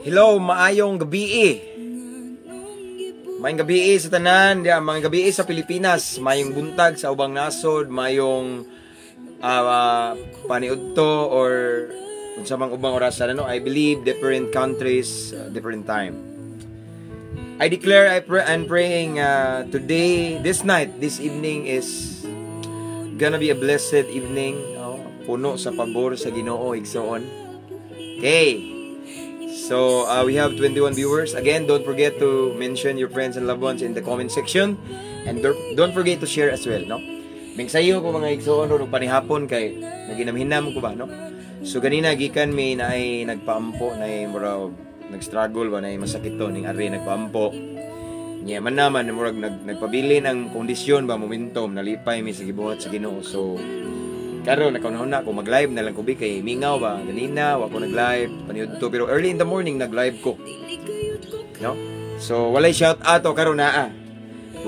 Hello, maayong gabii. Maayong gabii sa tanan, diya, maayong gabii sa Pilipinas, maayong buntag sa ubang nasod, maayong paniudto or unsa mang ubang orasan, ano? I believe different countries, different time. I declare I pray, I'm praying today, this night, this evening is gonna be a blessed evening, oh, puno sa pabor sa Ginoo igsoon. Okay. So, we have 21 viewers. Again, don't forget to mention your friends and loved ones in the comment section. And don't forget to share as well, no? Mingsayo ko mga igsoon ro panihapon kay naginamhinam ko ba, no? So ganina gikan mi naay nagpaampo, naay mura nag-struggle ba, naay masakit to ning ari nagpaampo. Nya man naman murag nagpabilin ang kondisyon ba, momentum, nalipay mi sa gibuhat sa Ginoo. So karon nakaunahon na ako mag-live na lang ko bi kay mingaw ba ganina wa ko nag-live paniudto, pero early in the morning nag-live ko, no? So walay shout out karon naa.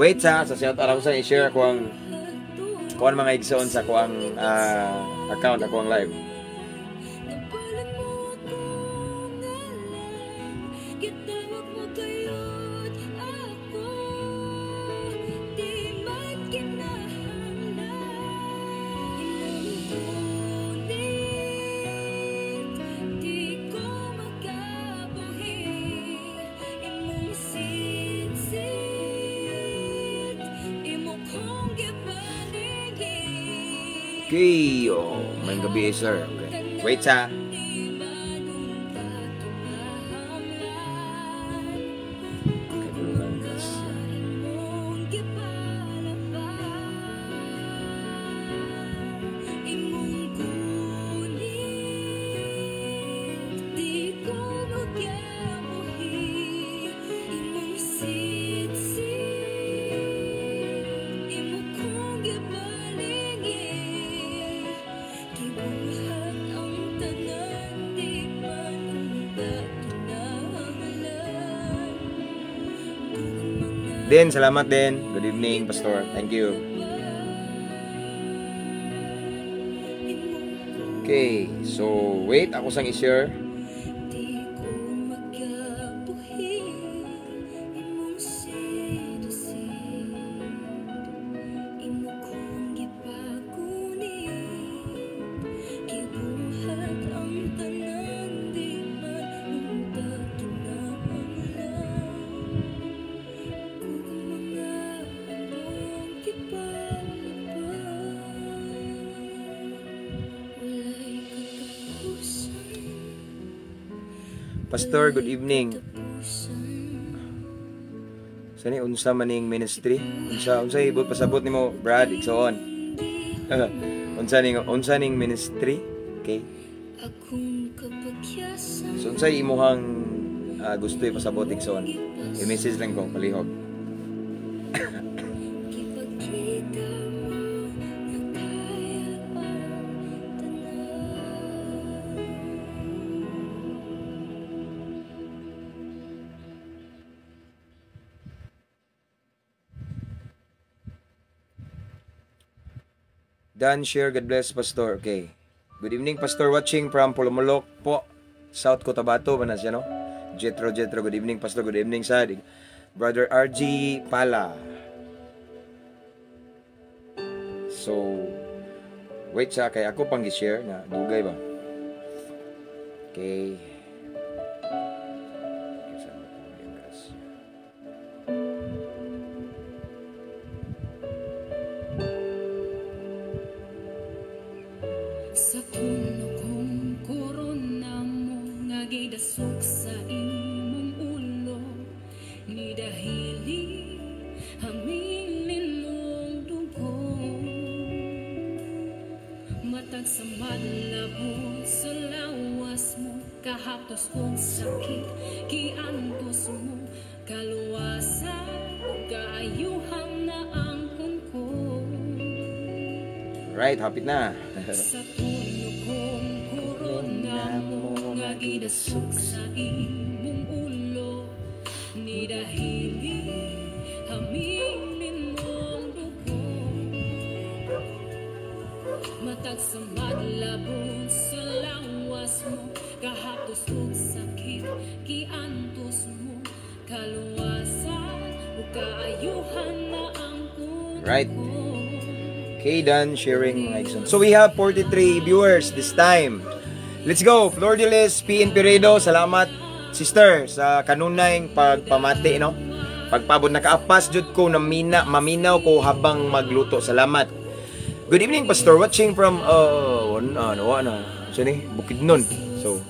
Wait sa shout out ako sa i-share ko ang kuan mga igsoon sa kuang account ako ang live. Okay, oh, may gabi sir. Okay. Wait sa. Din, salamat din. Good evening, Pastor. Thank you. Okay, so wait, ako sang i-share. Pastor, good evening. Sani unsa maning ministry? Unsa ibot pasabot nimo, Brad, igsoon? Unsa ning ministry? Okay. So unsa imuhang gusto ipasabot igsoon? I-message lang ko palihog. Dan share, God bless, Pastor. Okay. Good evening, Pastor. Watching from Polomolok po, South Cotabato. Ba na siya, no? Jetro, Jetro. Good evening, Pastor. Good evening, sa Brother RG Pala. So, wait sa kay ako pang i-share na dugay ba? Okay. Sa puno kong korona mo nga gidasok sa imong ulo, ni dahili hamilin mong dugo. Matag sa madlabot sa lawas mo, kahaptos kong sakit, kiantos mo, kaluwasan, kaayuhan na ang kungko. Right, hapit na. Sa puno kong korona mo nga gidasok sa imong ulo, ni dahili hamilin mong dugo. Matag sa madlabon sa lawas mo, kahaptos ug sakit giantos mo, kaluwasan ug kaayuhan na ang Right. Okay, done sharing, mga igsoon. So we have 43 viewers this time. Let's go. Flor de Lis, PN Piredo, salamat, sister, sa kanunay pagpamati, no? Pagpabot nakaapas jud ko na mina, maminaw ko habang magluto. Salamat. Good evening, Pastor. Watching from ano ano, saan eh? Bukidnon. So,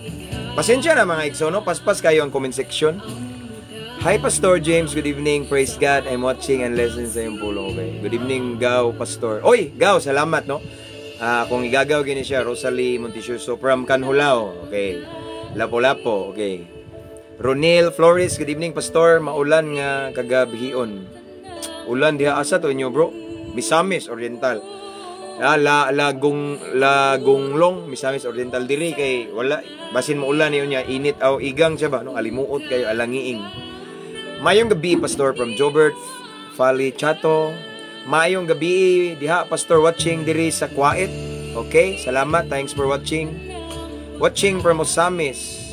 pasensya na, mga igsoon, no? Paspas kayo ang comment section. Hi, Pastor James, good evening. Praise God. I'm watching and listening sa iyong pulong. Okay. Good evening, Gaw, Pastor. Oy, Gaw, salamat, no? Ah, kung igagaw gini siya, Rosalie Montecioso from Canjulao. Okay. Lapu-Lapu. Okay. Ronel Flores, good evening, Pastor. Maulan nga kagabhion. Ulan diha, asa to inyo, bro? Misamis Oriental. Ah, la lagong Lagonglong, Misamis Oriental. Diri kay wala, basin mo ulan niyo niya, init aw igang siya ba, no? Alimuot kayo, alangiing. Mayong gabi, Pastor, from Jobert Fali Chato. Mayong gabi diha, Pastor, watching diri sa Kuwait. Okay, salamat. Thanks for watching. Watching from Osamis.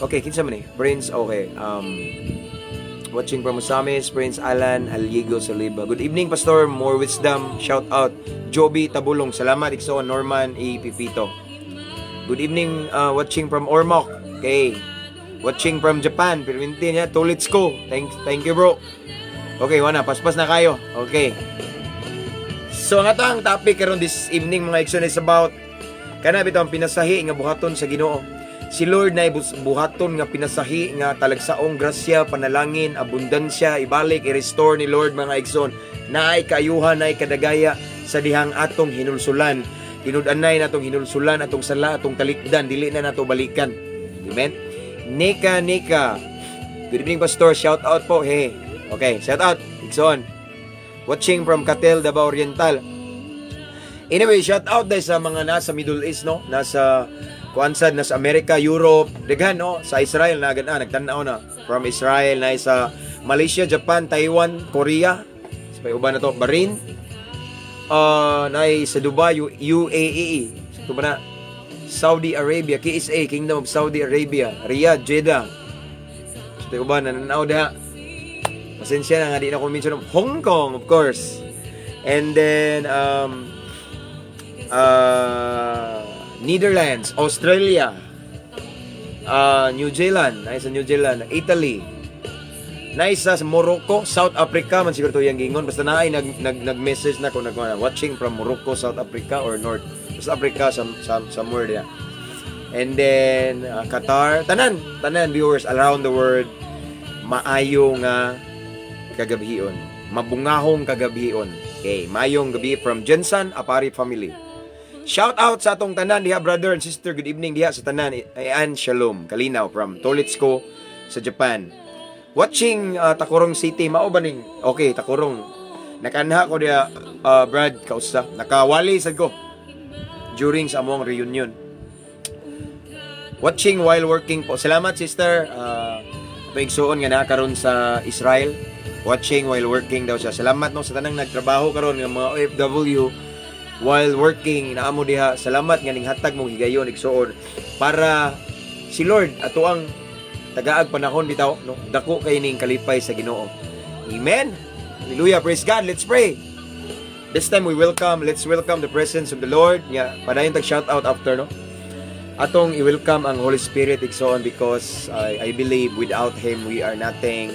Okay, kinsa man ni? Prince, okay. Watching from Osamis, Prince Alan Aliego Saliba. Good evening, Pastor. More wisdom. Shout out. Joby Tabulong. Salamat, igsoon. Norman E. Pipito. Good evening, watching from Ormoc. Okay. Watching from Japan. Pirminti niya. Tulits ko. Thank you, bro. Okay, wala. Paspas na kayo. Okay. So, ang ato ang topic karon this evening, mga igsoon, is about kana bitaw ang pinasahi nga buhaton sa Ginoo. Si Lord na buhaton nga pinasahi nga talagsaong grasya, panalangin, abundansya, ibalik, i-restore ni Lord, mga igsoon. Naay kaayuhan, naay kadagaya sa dihang atong hinulsulan. Tinud-anay natong hinulsulan atong sala, atong talikdan, dili na nato balikan. Amen? Nika Nika. Good evening, Pastor. Shout out po. Hey. Okay, shout out. Igsoon. Watching from Cateel, Davao Oriental. Anyway, shout out dahil sa mga nasa Middle East, no? Nasa kuansad, nasa Amerika, Europe, daghan, no? Sa Israel na ah, nagtan-aw na. From Israel na sa Malaysia, Japan, Taiwan, Korea. Sa uban na to, Bahrain. Na sa Dubai, UAE. Ito ba na? Saudi Arabia, KSA, Kingdom of Saudi Arabia, Riyadh, Jeddah. Sa uban na nanaw diha. Pasensya na nga di na ko mention Hong Kong, of course. And then Netherlands, Australia, New Zealand, na sa New Zealand, Italy, na isa sa Morocco, South Africa man siguro to yang gingon, basta naay nag nag nag-message na ko nag watching from Morocco, South Africa or North South Africa, somewhere there. And then Qatar, tanan, tanan viewers around the world, maayo nga kagabhion. Mabungahong kagabhion. Okay, maayong gabi from Jensen Apari family. Shout out sa atong tanan diha, brother and sister. Good evening diha sa tanan. Ayan, shalom. Kalinaw from Tolitsko sa Japan. Watching Tacurong City. Mao ba ning? Okay, Tacurong. Nakanha ko diha, Brad, kausa. Nakawali sad ko during sa among reunion. Watching while working po. Salamat, sister. Igsuon nga naa karon sa Israel. Watching while working daw siya. Salamat, no, sa tanang nagtrabaho karon nga mga OFW while working naamo diha. Salamat nga ning hatag mong higayon, igsuon, para si Lord ato ang tagaag panahon bitaw, no? Dako kay ning kalipay sa Ginoo. Amen. Hallelujah. Praise God. Let's pray. This time we welcome, let's welcome the presence of the Lord. Nga padayon tag shout out after, no? Atong i-welcome ang Holy Spirit, igsoon, because I believe without Him we are nothing.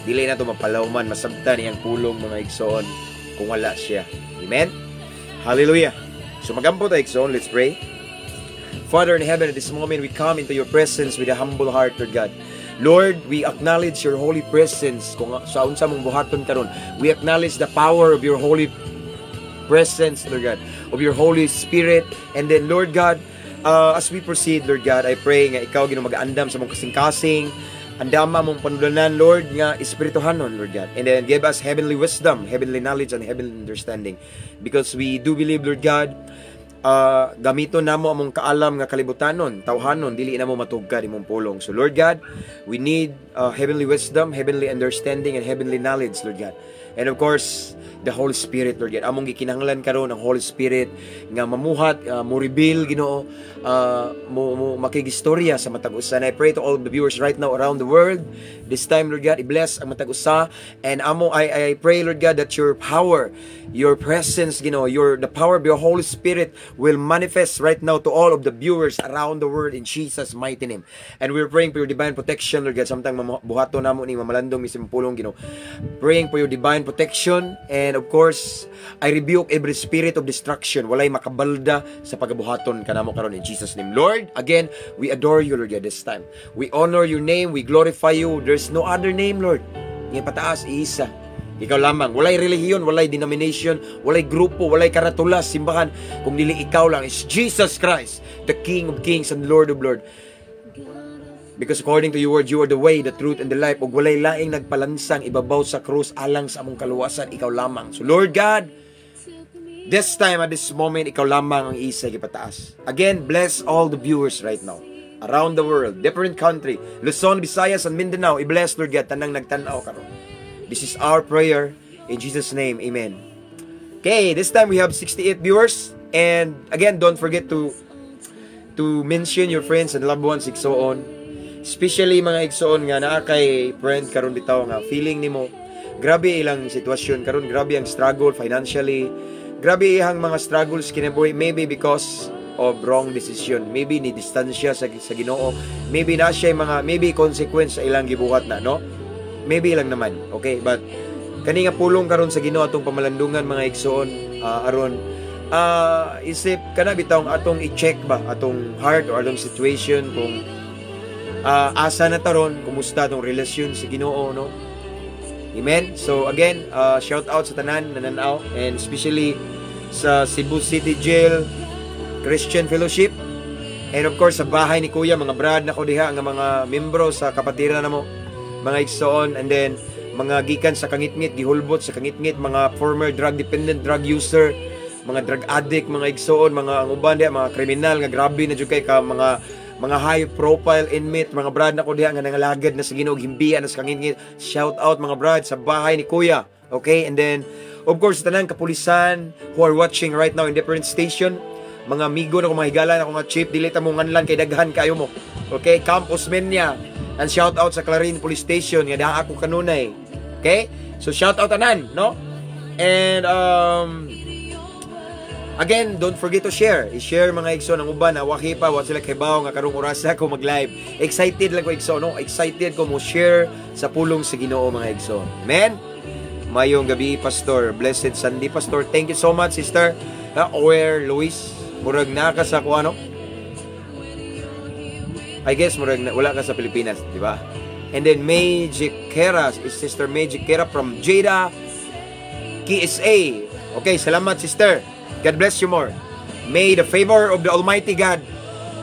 Dili na to mapalawman, masabtan iyang pulong, mga igsoon, kung wala siya. Amen. Hallelujah. So magampo tayo, igsoon, let's pray. Father in heaven, at this moment we come into your presence with a humble heart, Lord God. Lord, we acknowledge your holy presence kung sa unsa mong buhaton karon. We acknowledge the power of your holy presence, Lord God, of your Holy Spirit. And then, Lord God, as we proceed, Lord God, I pray nga ikaw, Ginoo, mag-andam sa mong kasing-kasing, andama mong panulanan, Lord, nga espirituhanon, Lord God. And then give us heavenly wisdom, heavenly knowledge, and heavenly understanding. Because we do believe, Lord God, gamiton namo among kaalam nga kalibutanon, tawhanon, dili namo matugkad imong pulong. So Lord God, we need heavenly wisdom, heavenly understanding, and heavenly knowledge, Lord God. And of course, the Holy Spirit, Lord God. Among gikinahanglan karon ang Holy Spirit nga mamuhat, mo reveal, Ginoo, mo makigistorya sa matag usa. And I pray to all the viewers right now around the world, this time, Lord God, i-bless ang matag usa. And amo I pray, Lord God, that your power, your presence, Ginoo, your the power of your Holy Spirit will manifest right now to all of the viewers around the world in Jesus' mighty name. And we're praying for your divine protection, Lord God, samtang buhaton namo ni mamalandong mi sa pulong, Ginoo. Praying for your divine protection, and of course, I rebuke every spirit of destruction. Walay makabalda sa pagabuhaton kanamo karon in Jesus' name. Lord, again, we adore you, Lord God, this time. We honor your name, we glorify you. There's no other name, Lord. Nga pataas, iisa. Ikaw lamang. Walay relihiyon, walay denomination, walay grupo, walay karatula, simbahan. Kung dili ikaw lang, is Jesus Christ, the King of Kings and Lord of Lords. Because according to your word, you are the way, the truth, and the life. Ug walay laing nagpalansang ibabaw sa krus alang sa among kaluwasan, ikaw lamang. So Lord God, this time at this moment, ikaw lamang ang isa gipataas. Again, bless all the viewers right now around the world, different country, Luzon, Visayas, and Mindanao. I-bless, Lord God, tanang nagtanaw karon. This is our prayer in Jesus' name. Amen. Okay, this time we have 68 viewers. And again, don't forget to mention your friends and loved ones, igsoon. Especially mga igsoon nga naa kay friend karon bitaw nga feeling nimo grabe ilang sitwasyon karon, grabe ang struggle financially, grabe ihang mga struggles kinabuhi, maybe because of wrong decision, maybe ni distansya sa Ginoo, maybe na siya mga maybe consequence sa ilang gibuhat na, no? Maybe lang naman, okay? But kani nga pulong karon sa Ginoo atong pamalandungan, mga igsoon, aron isip kana bitawng atong i-check ba atong heart or atong situation kung asa na taron, kumusta atong relasyon sa Ginoo, no? Amen. So again, shout out sa tanan nananaw and especially sa Cebu City Jail Christian Fellowship and of course sa bahay ni Kuya, mga brad na ko diha nga mga membro sa kapatiran namo, mga igsoon, and then mga gikan sa kangitngit, gihulbot sa kangitngit, mga former drug dependent, drug user, mga drug addict, mga igsoon, mga ang uban diha mga kriminal nga grabe na jud kay ka, mga high profile inmate, mga brad na ko diha nga nangalagad na sa Ginoo, himbiya na sa kangitngit. Shout out, mga brad sa bahay ni Kuya. Okay? And then of course tanang kapulisan who are watching right now in different station, mga amigo na ko, mga higala na ko nga chief, dili ta mo nganlan kay daghan kayo mo. Okay? Camp Osmeña. And shout out sa Clarin Police Station nga daa ako kanunay. Okay? So shout out tanan, no? And again, don't forget to share. I-share, mga igsoon, ang uban na waki pa, wa sila kahibaw nga karong orasa ko mag-live. Excited lang ko, igsoon, no? Excited ko mo share sa pulong sa Ginoo, mga igsoon. Amen. Mayong gabi, Pastor. Blessed Sunday, Pastor. Thank you so much, Sister. Ower Luis. Murag na ka sa kuano. I guess murag na, wala ka sa Pilipinas, di ba? And then May Kera, is Sister May Kera from Jeddah, KSA. Okay, salamat, sister. God bless you more. May the favor of the Almighty God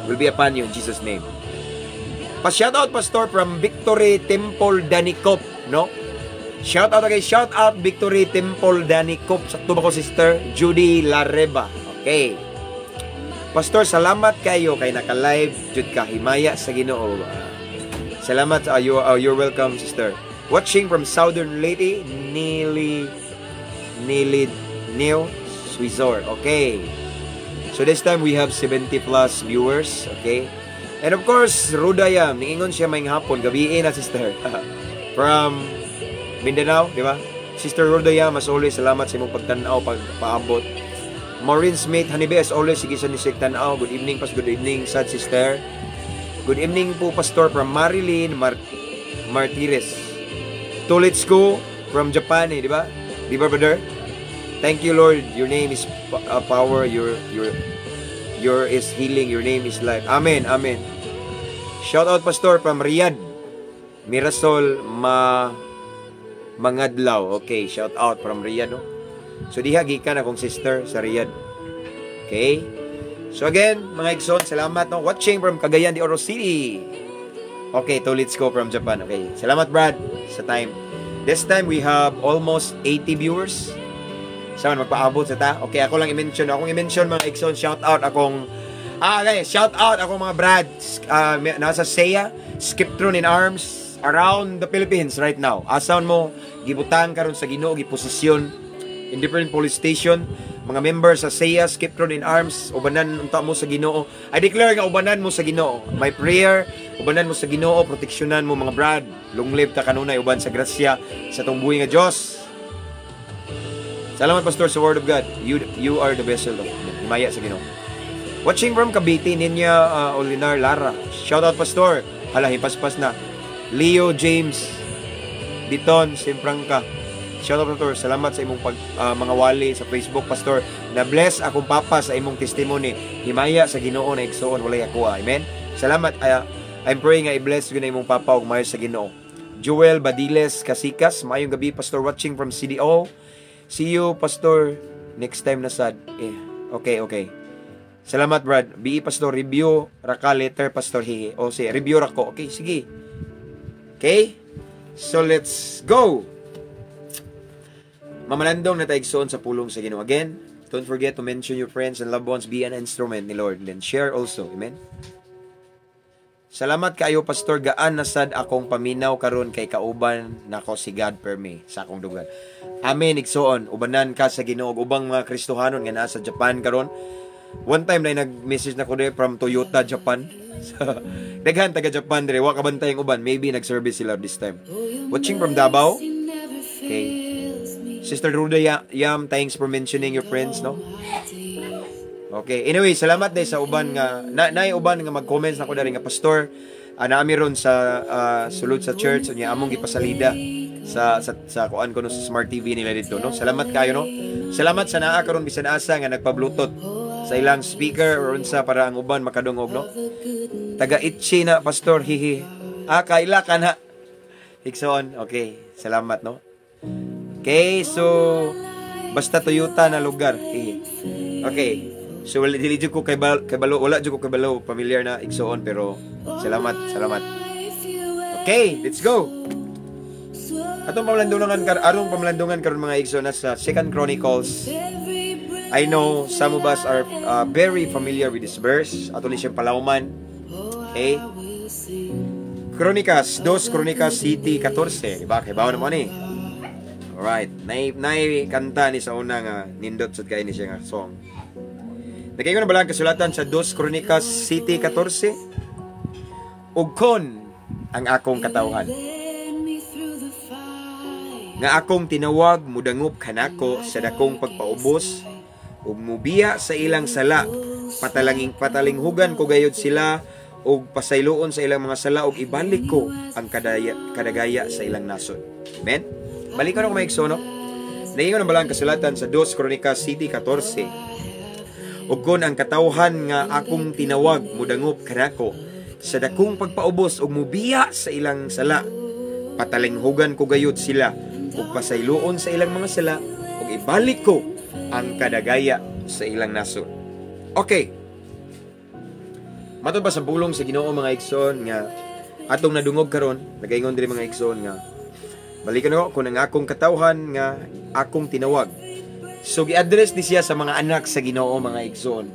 will be upon you in Jesus' name. Pa-shout out, Pastor, from Victory Temple Danicop, no? Shout out, okay, shout out Victory Temple Danicop. Sakto ba ko, Sister Judy Lareba? Okay. Pastor, salamat kayo kay naka-live jud ka, himaya sa Ginoo. Salamat, you're welcome, sister. Watching from Southern Leyte, Nili Nili Neo Suizor. Okay. So this time we have 70 plus viewers, okay? And of course, Rudayam, niingon siya may hapon, gabi na, sister. From Mindanao, di ba? Sister Rudayam, as always, salamat sa imong pagtan-aw, pagpaabot. Maureen Smith, Hanibe, as always, sige sa nisik tan-aw. Good evening, pas good evening, sad sister. Good evening po, Pastor, from Marilyn Martires. To let's go from Japan, eh, di ba? Di ba, brother? Thank you, Lord. Your name is power. Your is healing. Your name is life. Amen. Amen. Shout out, Pastor, from Riyadh. Mirasol Ma Mangadlaw. Okay, shout out from Riyadh. No? So diha gikan akong sister sa Riyadh. Okay? So again, mga igsoon, salamat, no. Watching from Cagayan de Oro City. Okay, to let's go from Japan. Okay. Salamat, Brad, sa time. This time we have almost 80 viewers. Sa man magpaabot sa ta. Okay, ako lang i-mention. Akong i-mention, mga igsoon, shout out akong okay, shout out akong mga Brad nasa SEA, Skiptron in Arms. around the Philippines right now. Asaon mo gibutang karon sa Ginoo, giposisyon in different police station, mga members sa SEAS, Kiptron in Arms, ubanan unta mo sa Ginoo. I declare nga ubanan mo sa Ginoo. My prayer, ubanan mo sa Ginoo, proteksyonan mo, mga brad. Long live ta kanunay uban sa grasya sa atong buhi nga Dios. Salamat, Pastor, sa Word of God. You are the vessel of himaya sa Ginoo. Watching from Cavite, Ninya Olinar Lara. Shout out, Pastor. Hala, hipaspas na. Leo James Biton Simprangka. Shout out, Pastor. Salamat sa imong mga wali sa Facebook, Pastor. Na bless akong papa sa imong testimony. Himaya sa Ginoo na, igsuon, walay ako. Amen. Salamat. I'm praying nga i-bless gyud na imong papa og maayo sa Ginoo. Joel Badiles Kasikas, maayong gabi, Pastor, watching from CDO. See you, Pastor, next time na sad. Eh, okay. Salamat, Brad. BE, Pastor, review raka letter, Pastor, hihi. O sige, review ra ko. Okay, sige. Okay? So let's go. Mamalandong na tayo, igsoon, sa pulong sa Ginoo. Again, don't forget to mention your friends and loved ones, be an instrument ni Lord. Then share also. Amen? Salamat kaayo, Pastor, gaan na sad akong paminaw karon kay kauban nako si God permi sa akong dugan. Amen, igsoon, ubanan ka sa Ginoo ug ubang mga Kristohanon nga naa sa Japan karon. One time na nag-message na ko from Toyota, Japan. So, daghan taga Japan dire, wa kabantay ang uban, maybe nag-service sila this time. Watching from Davao. Okay. Sister Ruda Yam, thanks for mentioning your friends, no? Okay. Anyway, salamat day sa uban nga na naay uban nga mag-comments nako diri nga, "Pastor, naami ron sa sulod sa church unya among gipasalida sa kuan ko, no, sa Smart TV nila dito, no?" Salamat kayo, no. Salamat sa naa karon bisan asa nga nagpa-Bluetooth sa ilang speaker or unsa para ang uban makadungog, no. Taga Itchi na, Pastor, hihi. Ah, kaila ka na. Igsoon. Okay, salamat, no. Okay, so basta Toyota na lugar. Hihi. Okay. So wala, dili jud ko kay balo, wala jud ko kay balo familiar na, igsoon, pero salamat, salamat. Okay, let's go. Atong pamalandungan karon, mga igsoon, na sa Second Chronicles. I know some of us are very familiar with this verse. Ato ni siyang palawman. Okay? Kronikas, 2 Kronikas 7:14, di ba? Kay bawo naman ni. Alright, nay kanta ni sa una nga nindot sad kay ni siya nga song. Nagaingon na bala ang kasulatan sa 2 Kronikas 7:14? "Ug kon ang akong katawhan nga akong tinawag mudangop kanako sa dakong pagpaubos ug mubiya sa ilang sala, patalanging patalinghugan ko gayud sila ug pasayloon sa ilang mga sala ug ibalik ko ang kadagaya sa ilang nasod." Amen. Balikan ako, mga igsoon, no? Naingon ang balang kasulatan sa 2 Kronikas 7:14. "Ug kon ang katawhan nga akong tinawag mudangop kanako sa dakong pagpaubos ug mubiya sa ilang sala, patalinghugan ko gayud sila ug pasayloon sa ilang mga sala ug ibalik ko ang kadagaya sa ilang nasod." Okay. Matod pa sa pulong sa Ginoo, mga igsoon, nga atong nadungog karon, nagaingon diri, mga igsoon, nga balikan ko, "Kung ang akong katawhan nga akong tinawag." So gi-address ni siya sa mga anak sa Ginoo, mga igsoon.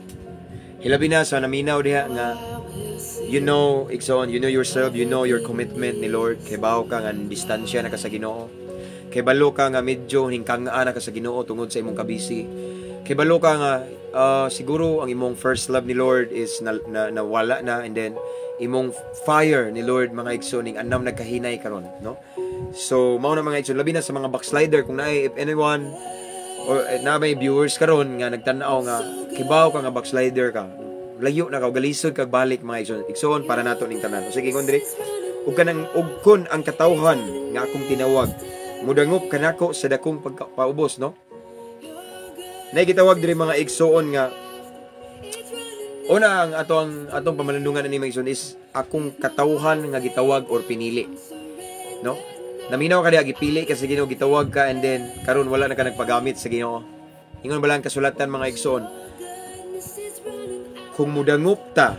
Hilabi na sa naminaw diha nga you know, igsoon, you know yourself, you know your commitment ni Lord. Kay bawo ka nga distansya na ka sa Ginoo. Kay balo ka nga medyo hingkangaan na ka sa Ginoo tungod sa imong kabisi. Kay balo ka nga siguro ang imong first love ni Lord is na nawala na and then imong fire ni Lord, mga igsoon, ning anam nagkahinay karon, no? So mao na, mga igsoon, labi na sa mga backslider, kung naay, if anyone or na may viewers karon nga nagtan-aw nga kibaw ka nga backslider ka, layo na ka, galisod kag balik, mga igsoon. Igsoon, para nato ning tanan. Sige, kung diri ug kanang "ug kon ang katawhan nga akong tinawag mudangop kanako sa dakong pagpaubos," no? Nay gitawag diri, mga igsoon, nga una ang ato ang atong pamalandungan ani, mga igsoon, is akong katawhan nga gitawag or pinili, no? Naminaw ka diha, gipili ka sa Ginoo, gitawag ka, and then karon wala na ka nagpagamit sa Ginoo. Ingon ba lang kasulatan, mga igsoon, kung mudangop ta.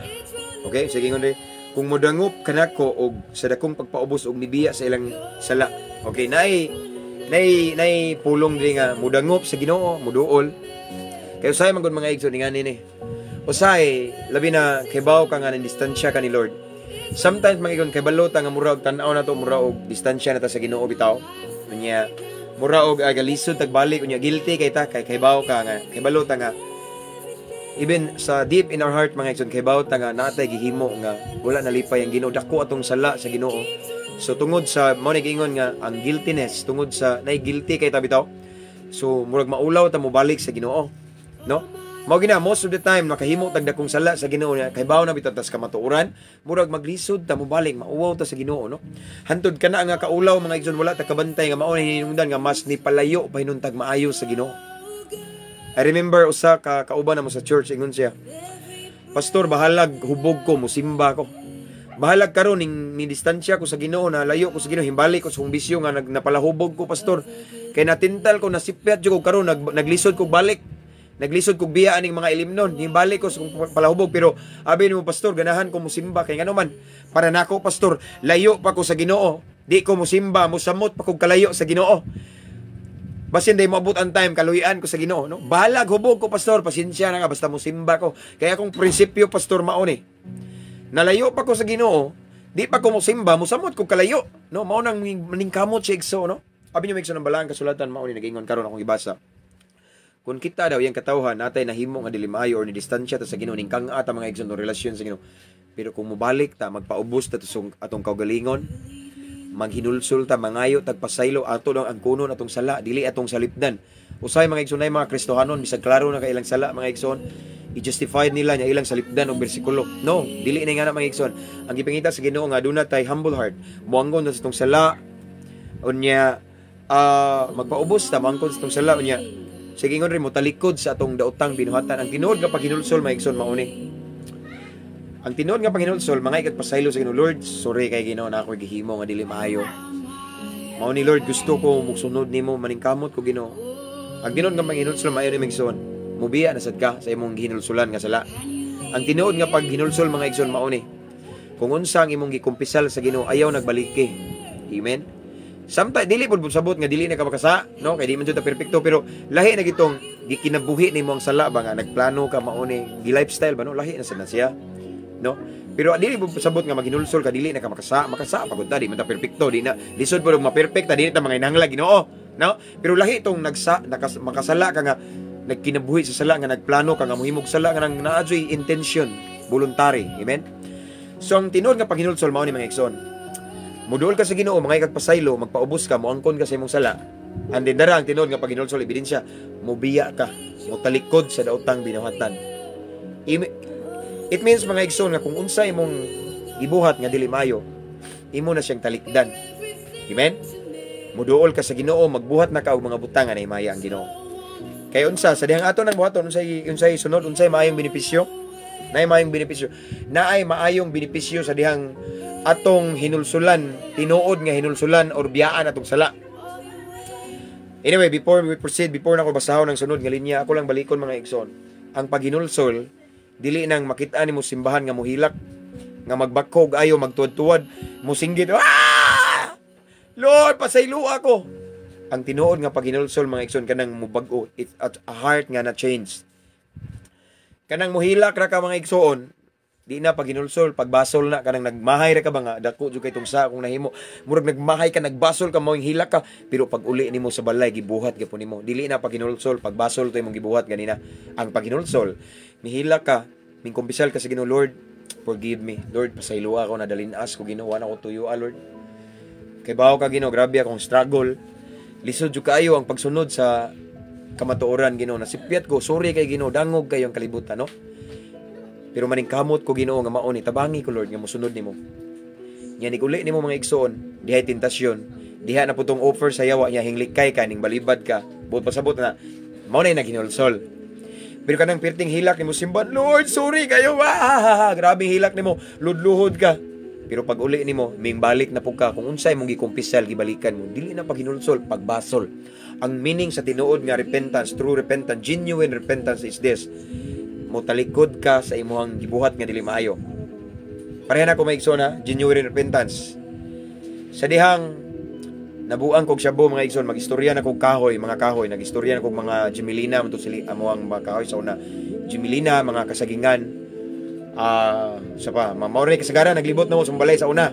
Okay, sige, ingon diri, "Kung mudangop kanako og sa dakong pagpaubos og mibiya sa ilang sala." Okay, nay pulong diri nga mudangop sa Ginoo, muduol. Kay usahay man gud, mga igsoon, ngani ni. Usahay, labi na kay bawo ka nga ng distansya ka ni Lord. Sometimes, mga igsoon, kay balo ta nga mura og tan-aw na to, mura og distansya na ta sa Ginoo bitaw. Unya mura og galisod tagbalik, unya guilty kay ta kay kaybaw ka nga kay balo ta nga even sa deep in our heart, mga igsoon, kay ta nga natay gihimo nga wala nalipay ang Ginoo, dako atong sala sa Ginoo. So tungod sa mao ni giingon nga ang guiltiness, tungod sa nay guilty kay ta bitaw. So murag maulaw ta mobalik sa Ginoo, no? Mao gina most of the time makahimo tag dakong sala sa Ginoo niya kay bawo na bitaw tas kamatuoran, murag maglisod ta mobalik, mauwaw ta sa Ginoo, no? Hantod kana nga kaulaw, mga igsoon, wala ta kabantay nga mao na hinungdan nga mas ni palayo pa hinuntag maayo sa Ginoo. I remember usa ka kauban namo sa church, ingon siya, "Pastor, bahalag hubog ko, musimba ko. Bahalag karon ning ni distansya ko sa Ginoo, na layo ko sa Ginoo, himbalik ko sa kong bisyo nga napalahubog ko, pastor. Kay natintal ko, nasipyat jud ko karon, naglisod ko balik. Naglisod kog biya aning mga ilimnon, himbalik ko sa kong palahubog, pero abi nimo, pastor, ganahan ko musimba kay ngano man para nako, pastor, layo pa ko sa Ginoo. Di ko musimba, musamot pa kog kalayo sa Ginoo. Basin day moabot ang time kaluyan ko sa Ginoo, no? Bahalag hubog ko, pastor, pasensya na nga, basta musimba ko. Kaya akong prinsipyo, pastor, mao ni. Nalayo pa ko sa Ginoo, di pa ko musimba, musamot ko kalayo, no? Mao nang maningkamot siya, igso, no? Abi niyo, igso, ng balaan kasulatan mao ni nagingon karon akong gibasa. Kung kita daw yang katawhan natay nahimo nga dili maayo or ni distansya ta sa Ginoo, ning kang ata, mga igsoon, no relasyon sa Ginoo. Pero kung mobalik ta, magpaubos ta sa atong kaugalingon, maghinulsol ta, mangayo tagpasaylo, ato lang ang kunon atong sala, dili atong salipdan. Usay, mga igsoon, nay mga Kristohanon, bisag klaro na kay ilang sala, mga igsoon, i-justify nila niya ilang salipdan og bersikulo. No, dili na nga na, mga igsoon. Ang gipangita sa Ginoo nga duna tay humble heart. Moangkon na sa atong sala, unya magpaubos ta, moangkon sa atong sala, unya sige ingon rin mo talikod sa atong daotang binuhatan. Ang tinuod nga paghinulsol, mga igsoon, mao ni. Ang tinuod nga paghinulsol, mga ikat pasaylo sa Ginoo, "Lord, sorry kay Ginoo na ako gihimo nga dili maayo. Mao ni, Lord, gusto ko musunod nimo, maningkamot ko, Ginoo." Ang tinuod nga paghinulsol maayo ni, mga igsoon. Mubiya na sad ka sa imong gihinulsulan nga sala. Ang tinuod nga paghinulsol, mga igsoon, mao ni. Kung unsa ang imong gikumpisal sa Ginoo, ayaw nagbaliki. Amen. Samtang dili pud sabot nga dili na ka makasa, no? Kay di man jud ta perpekto, pero lahi na gitong gikinabuhi nimo ang sala ba nga nagplano ka mao ni, gi lifestyle ba, no? Lahi na sad na siya. No? Pero dili pud sabot nga maghinulsol ka dili na ka makasa, makasa pagod ta, di man ta perpekto, di na lisod pud og ma-perfect ta, di ta mga inahanglan Ginoo, no? Pero lahi tong makasala ka nga nagkinabuhi sa sala, nga nagplano ka nga mohimog sala, nga nang naa juy intention, voluntary. Amen. So ang tinuod nga paghinulsol mao ni, mga igsoon. Muduol ka sa Ginoo, mga ikagpasaylo, magpaubos ka, moangkon ka sa imong sala. And then dara ang tinuod nga paghinulsol, ebidensya, mubiya ka, mutalikod sa daotang binuhatan. It means, mga igsoon, nga kung unsa imong gibuhat nga dili maayo, imo na siyang talikdan. Amen? Muduol ka sa Ginoo, magbuhat na ka og mga butang nga nahimaya ang Ginoo. Kay unsa sa dihang ato nang buhaton, unsay unsay sunod, unsay maayong benepisyo? Naay maayong benepisyo. Naay maayong benepisyo sa dihang atong hinulsulan, tinuod nga hinulsulan or biyaan atong sala. Anyway, before we proceed, before na ko basahon ang sunod nga linya, ako lang balikon, mga igsoon. Ang paghinulsol, dili nang makita nimo simbahan nga muhilak, nga magbakog ayo, magtuwad-tuwad, musinggit, "Ah! Lord, pasaylo ako." Ang tinuod nga paghinulsol, mga igsoon, kanang mubag-o, it's a heart nga na change. Kanang muhilak ra ka, mga igsoon, di na paghinulsol, pagbasol na. Kanang nagmahay ra ka ba nga dako jud kay tong sa akong nahimo. Murag nagmahay ka, nagbasol ka, mao'ng hilak ka, pero pag uli nimo sa balay gibuhat gyapon nimo. Dili na paghinulsol, pagbasol to imong gibuhat ganina. Ang paghinulsol, mihilak ka, mingkumpisal ka sa Ginoo, "Lord, forgive me. Lord, pasaylo ako, nadalinas ko, Ginoo, na ko tuyo, Lord. Kay bawo ka, Ginoo, grabe akong struggle. Lisod jud kaayo ang pagsunod sa kamatuoran, Ginoo. Nasipyat ko, sorry kay Ginoo, dangog kayo ang kalibutan, no? Pero maningkamot ko, Ginoo, nga mao ni, tabangi ko, Lord, nga mosunod nimo." Nya nig-uli nimo, mga igsoon, dihay tentasyon, diha na putong offer sa yawa niya, hinglikay ka ning balibad ka. Buot pasabot na mao na naghinulsol. Pero kanang perting hilak nimo simban, "Lord, sorry kayo." Ah, grabe hilak nimo, ludluhod ka. Pero pag uli nimo, ming balik na pud ka kung unsay mong gikumpisal, gibalikan mo. Dili na paghinulsol, pagbasol. Ang meaning sa tinuod nga repentance, true repentance, genuine repentance is this: motalikod ka sa imuhang gibuhat nga dili maayo. Pareha na ko, mga igsoon, ha, genuine repentance. Sa dihang nabuang kog shabu, mga igsoon, magistorya na kog kahoy, mga kahoy, nagistorya na kog mga Jimilina, man to sili amoang mga kahoy sa una. Jimilina, mga kasagingan. Sa pa, mao rin kasagaran naglibot na mo sa balay sa una.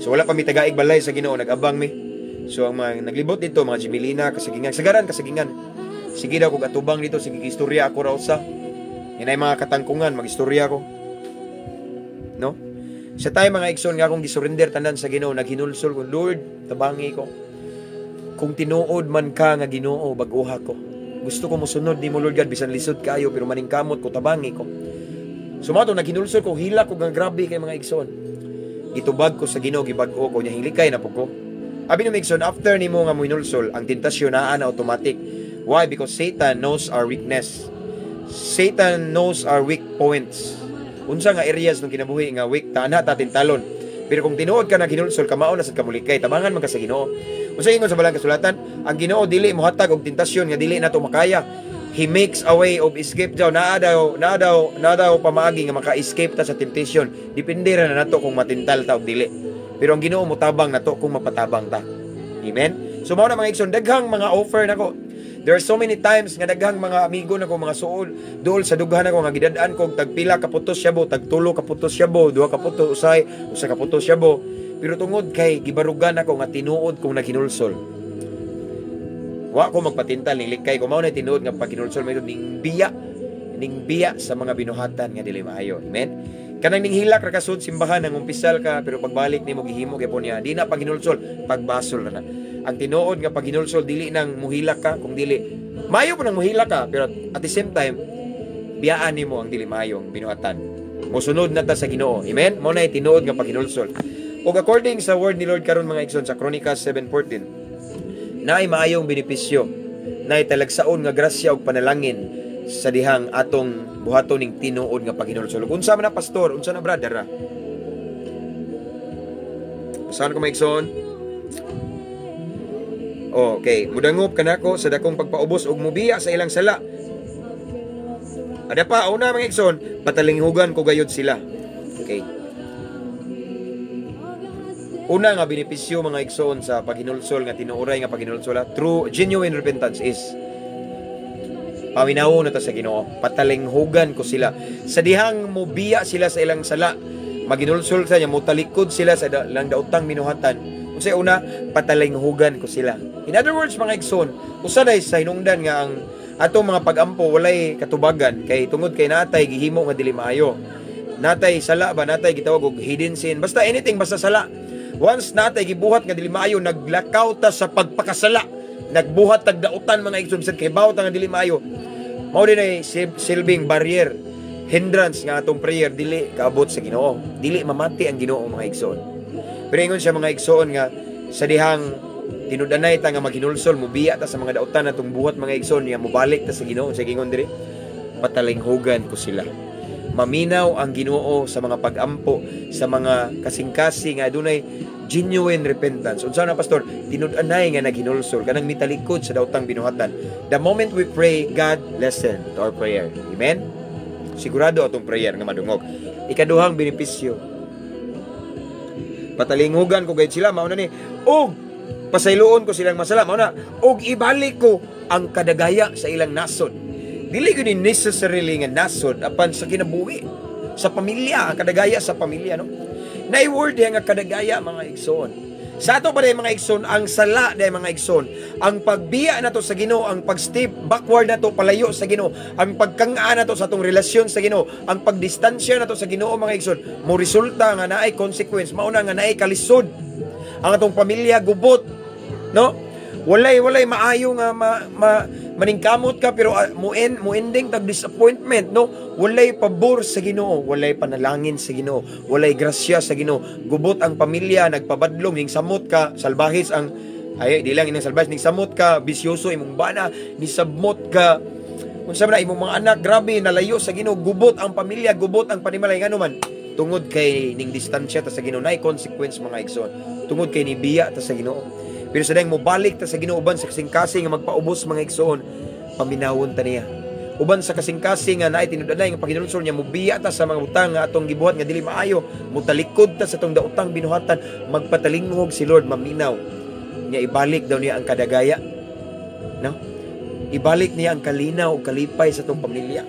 So wala pa mi tagaig balay sa Ginoo, nag-abang mi. So ang mga naglibot dito, mga Jimilina, Kasagingan, sagaran Kasagingan. Sige daw kog atubang dito, sige istorya ako raw sa. Yan ay mga katangkungan, magistorya ko. No? Sa tayo mga igsoon nga akong gisurrender tanan sa Ginoo, naghinulsol ko, "Lord, tabangi ko. Kung tinuod man ka nga Ginoo, bag-uha ko. Gusto ko mosunod nimo, Lord God, bisan lisod kayo, pero maningkamot ko, tabangi ko." So mao to naghinulsol ko, hilak ko nga grabe kay mga igsoon. Gitubag ko sa Ginoo, gibag-o ko, nya hilikay na po ko. Abi no igsoon, after nimo nga mohinulsol, ang tentasyon naa na automatic. Why? Because Satan knows our weakness. Satan knows our weak points. Unsa nga areas ng kinabuhi nga weak ta, ana ta tintalon. Pero kung tinuod ka na hinulsol, kamao na sad kamulikay, tabangan man ka sa Ginoo. Unsa ingon sa balang kasulatan? Ang Ginoo dili mohatag og tentasyon nga dili nato makaya. He makes a way of escape daw. Naa daw pamaagi nga maka-escape ta sa temptation. Depende ra na nato kung matintal ta og dili. Pero ang Ginoo motabang nato kung mapatabang ta. Amen. So mao na mga igsoon, daghang mga offer nako. There are so many times nga daghang mga amigo nako, mga suol, duol sa dughan nako nga gidad-an ko tag pila ka putos shabu, tag tulo ka putos shabu, duha ka putos, usay, usa ka putos shabu. Pero tungod kay gibarugan ako nga tinuod kong naghinulsol, wa ko magpatintal, ning likay ko. Mao na tinuod nga paghinulsol, may ning biya sa mga binuhatan nga dili maayo. Amen. Kanang ning hilak ra ka sud simbahan nang umpisal ka, pero pagbalik nimo gihimo gyapon niya. Di na paghinulsol, pagbasol ra na. Ang tinuod nga paghinulsol, dili nang muhilak ka, kung dili maayo pa nang muhilak ka, pero at the same time biyaan nimo ang dili maayong binuhatan. Mosunod na ta sa Ginoo. Amen. Mao na tinuod nga paghinulsol. Ug according sa word ni Lord karon mga igsoon sa Kronikas 7:14, naay maayong benepisyo, naay talagsaon nga grasya ug panalangin sa dihang atong buhaton ning tinuod nga paghinulsol. Unsa man na, pastor? Unsa na, brother? Ah? Saan ko, mga igsoon? Okay, mudangop kanako sa dakong pagpaubos ug mubiya sa ilang sala. Ada pa, una mga igsoon, patalinghugan ko gayud sila. Okay. Una nga benepisyo mga igsoon sa paghinulsol nga tinuoray nga paghinulsol, true genuine repentance, is paminaw na ta sa Ginoo. Patalinghugan ko sila. Sa dihang mubiya sila sa ilang sala, maginulsol sa niya, mutalikod sila sa lang daotang binuhatan. Unsay una, patalinghugan ko sila. In other words, mga igsoon, usa day sa hinungdan nga ang atong mga pagampo walay katubagan kay tungod kay natay gihimo nga dili maayo. Natay sala ba, natay gitawag og hidden sin. Basta anything, basta sala. Once natay gibuhat nga dili maayo, naglakaw ta sa pagpakasala. Nagbuhat tag dautan mga igsoon, bisan kay ta nga dili maayo. Mao din ay silbing barrier, hindrance nga atong prayer dili kaabot sa Ginoo. Dili mamati ang Ginoo mga igsoon. Pero ingon siya mga igsoon nga sa dihang tinud-anay ta nga maghinulsol, mubiya ta sa mga dautan natong buhat mga igsoon, nga mobalik ta sa Ginoo, sa gingon diri, patalinghugan ko sila. Maminaw ang Ginoo sa mga pagampo sa mga kasing-kasing nga adunay genuine repentance. Unsa na, pastor? Tinud-anay nga naghinulsol, kanang mitalikod sa daotang binuhatan. The moment we pray, God listen to our prayer. Amen. Sigurado atong prayer nga madungog. Ikaduhang benepisyo, patalinghugan ko gayud sila, mao na ni, og pasayloon ko silang masala, mao na, og ibalik ko ang kadagaya sa ilang nasod. Dili gyud ni necessarily nga nasod, apan sa kinabuhi, sa pamilya, ang kadagaya sa pamilya, no? Naay word diha nga kadagaya mga igsoon. Sa ato pa diay mga igsoon, ang sala diay mga igsoon, ang pagbiya nato sa Ginoo, ang pag-step backward nato palayo sa Ginoo, ang pagkang-a nato sa atong relasyon sa Ginoo, ang pagdistansya nato sa Ginoo mga igsoon, mo resulta nga naay consequence, mao na nga naay kalisod. Ang atong pamilya gubot, no? Walay maayo nga maningkamot ka, pero mo ending tag disappointment, no? Walay pabor sa Ginoo, walay panalangin sa Ginoo, walay grasya sa Ginoo. Gubot ang pamilya, nagpabadlong, ning samot ka salbahis ang, ay di lang inang salbahis, ning samot ka bisyoso imong bana, ni sabmot ka unsa man na imong mga anak, grabe nalayo sa Ginoo, gubot ang pamilya, gubot ang panimalay. Ngano man? Tungod kay ning distansya ta sa Ginoo. Nay consequence mga igsoon tungod kay nibiya ta sa Ginoo. Pero sa dayang mobalik ta sa Ginoo uban sa kasing-kasing nga magpaubos mga igsoon, paminawon ta niya. Uban sa kasing-kasing nga naay tinud-anay nga paghinulsol niya, mubiya ta sa mga butang nga atong gibuhat nga dili maayo, mutalikod ta sa atong daotang binuhatan, magpatalinghog si Lord, maminaw. Niya ibalik daw niya ang kadagaya. No? Ibalik niya ang kalinaw o kalipay sa atong pamilya.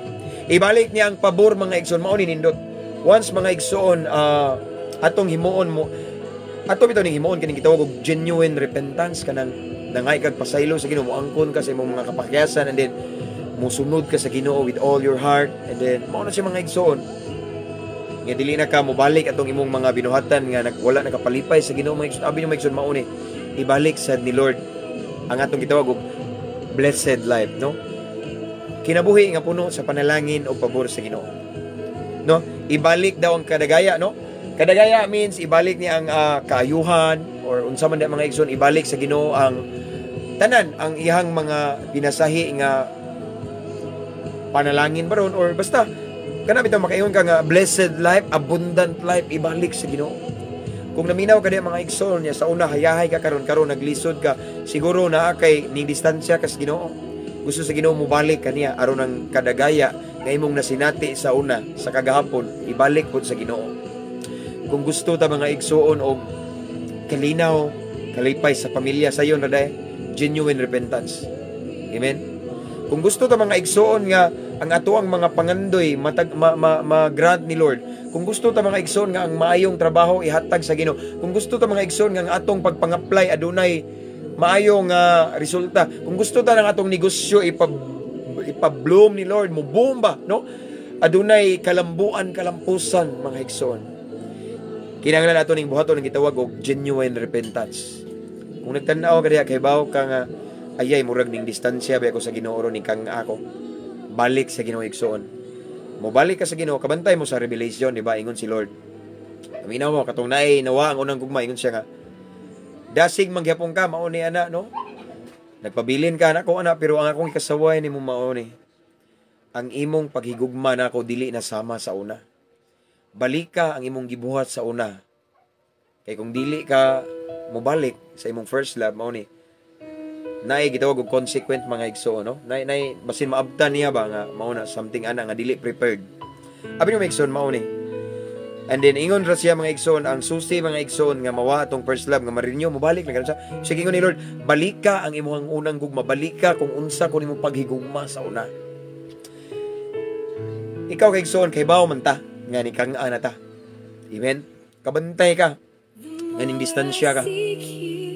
Ibalik niya ang pabor mga igsoon, mao ni nindot. Once, mga igsoon, atong himuon mo ato bitaw ning himuon kining gitawag og genuine repentance, kanang nangay kag pasaylo sa Ginoo, moangkon ka sa imong mga kapakyasan and then musunod ka sa Ginoo with all your heart, and then mao na siya, mga igsoon, nga dili na ka mobalik atong imong mga binuhatan nga wala nakapalipay sa Ginoo, mga igsoon. Abi nyo, mga igsoon, mao ni ibalik sad ni Lord ang atong gitawag og blessed life, no, kinabuhi nga puno sa panalangin o pabor sa Ginoo, no? Ibalik daw ang kadagaya, no? Kadagaya means ibalik niya ang kaayuhan or unsa man di, mga igsoon, ibalik sa Ginoo ang tanan, ang iyang mga pinasahi nga panalangin baron or basta kana bitaw makaingon ka nga blessed life, abundant life, ibalik sa Ginoo. Kung naminaw ka di, mga igsoon, niya sa una hayahay ka, karon karon naglisod ka, siguro naa kay ning distansya ka sa Ginoo. Gusto sa Ginoo mobalik kaniya aron ang kadagaya nga imong nasinati sa una, sa kagahapon, ibalik pod sa Ginoo. Kung gusto ta, mga igsoon, og kalinaw, kalipay sa pamilya, sayon ra day, genuine repentance. Amen. Kung gusto ta, mga igsoon, nga ang ato ang mga pangandoy matag ma, ma, ma-grant ni Lord. Kung gusto ta, mga igsoon, nga ang maayong trabaho ihatag sa Ginoo. Kung gusto ta, mga igsoon, nga ang atong pagpang-apply adunay maayong resulta. Kung gusto ta ng atong negosyo ipa-bloom ni Lord, mo boom ba, no? Adunay kalambuan, kalampusan, mga igsoon. Kinahanglan nato ning buhaton ang gitawag og genuine repentance. Kung nagtan-aw ka diha, kay baw ka nga ayay, murag ning distansya ba ako sa Ginoo ron, kang ako. Balik sa Ginoo, igsoon. Mobalik ka sa Ginoo, kabantay mo sa Revelation, di ba? Ingon si Lord. Aminaw mo katong naay nawa ang unang gugma, ingon siya nga dasig mangyapon ka mao ni ana, no? Nagpabilin ka nako ana, pero ang akong ikasaway nimo mao ni ang imong paghigugma nako dili na sama sa una. Balik ka ang imong gibuhat sa una. Kay kung dili ka mobalik sa imong first love, mao ni naay gitawag og consequent, mga igsoon, no? Naay basin maabtan niya ba nga mao na something ana nga dili prepared. Abi nyo, mga igsoon, mao ni. And then ingon ra siya, mga igsoon, ang susi, mga igsoon, nga mawa atong first love nga ma-renew, mobalik na ganun siya. Sige, ingon ni Lord, balik ka ang imong unang gugma, balik ka kung unsa kun imong paghigugma sa una. Ikaw kay igsoon, kay bawo man ta nga ni kang ana ta. Amen. Kabantay ka nga ning distansya ka.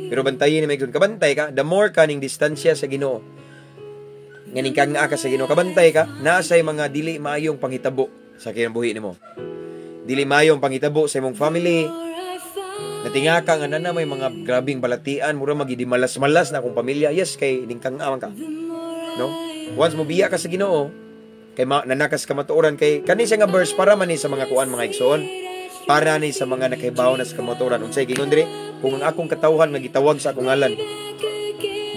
Pero bantayin ni, mga igsoon, kabantay ka, the more ka ning distansya sa Ginoo, nga ning kang ka sa Ginoo, kabantay ka, naa say mga dili maayong panghitabo sa kinabuhi nimo. Dili maayong panghitabo sa imong family. Natinga ka nga nana may mga grabing balatian, mura magidi malas-malas na akong pamilya. Yes, kay ning kang man ka. No? Once mo biya ka sa Ginoo, kay nanakas ka matuoran, kay kani siya nga verse para man ni sa mga kuan, mga igsoon. Para ni sa mga nakaibaw na sa kamatuoran. Unsay gingon diri? Kung ang akong katawhan nga gitawag sa akong ngalan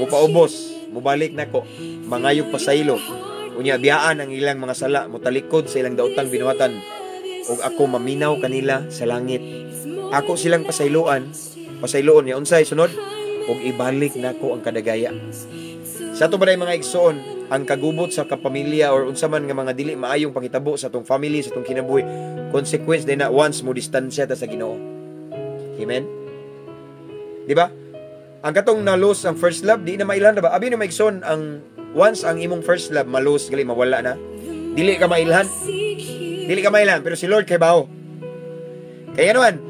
mupaubos, mubalik nako, mangayog pasaylo, unya biyaan ang ilang mga sala, motalikod sa ilang daotang binuhatan, ug ako maminaw kanila sa langit. Ako silang pasayloan, pasayloon niya unsay sunod, ug ibalik nako ang kadagaya. Sa ato ba, mga igsoon, ang kagubot sa kapamilya or unsa man nga mga dili maayong panghitabo sa atong family, sa atong kinabuhi, consequence din na once mo distansya ta sa Ginoo. Amen. Di ba? Ang katong na-lose ang first love, di na mailhan na ba? Abi na, igsoon, ang once ang imong first love ma-lose gali, mawala na. Dili ka mailhan. Dili ka mailhan, pero si Lord kay bawo. Kaya naman,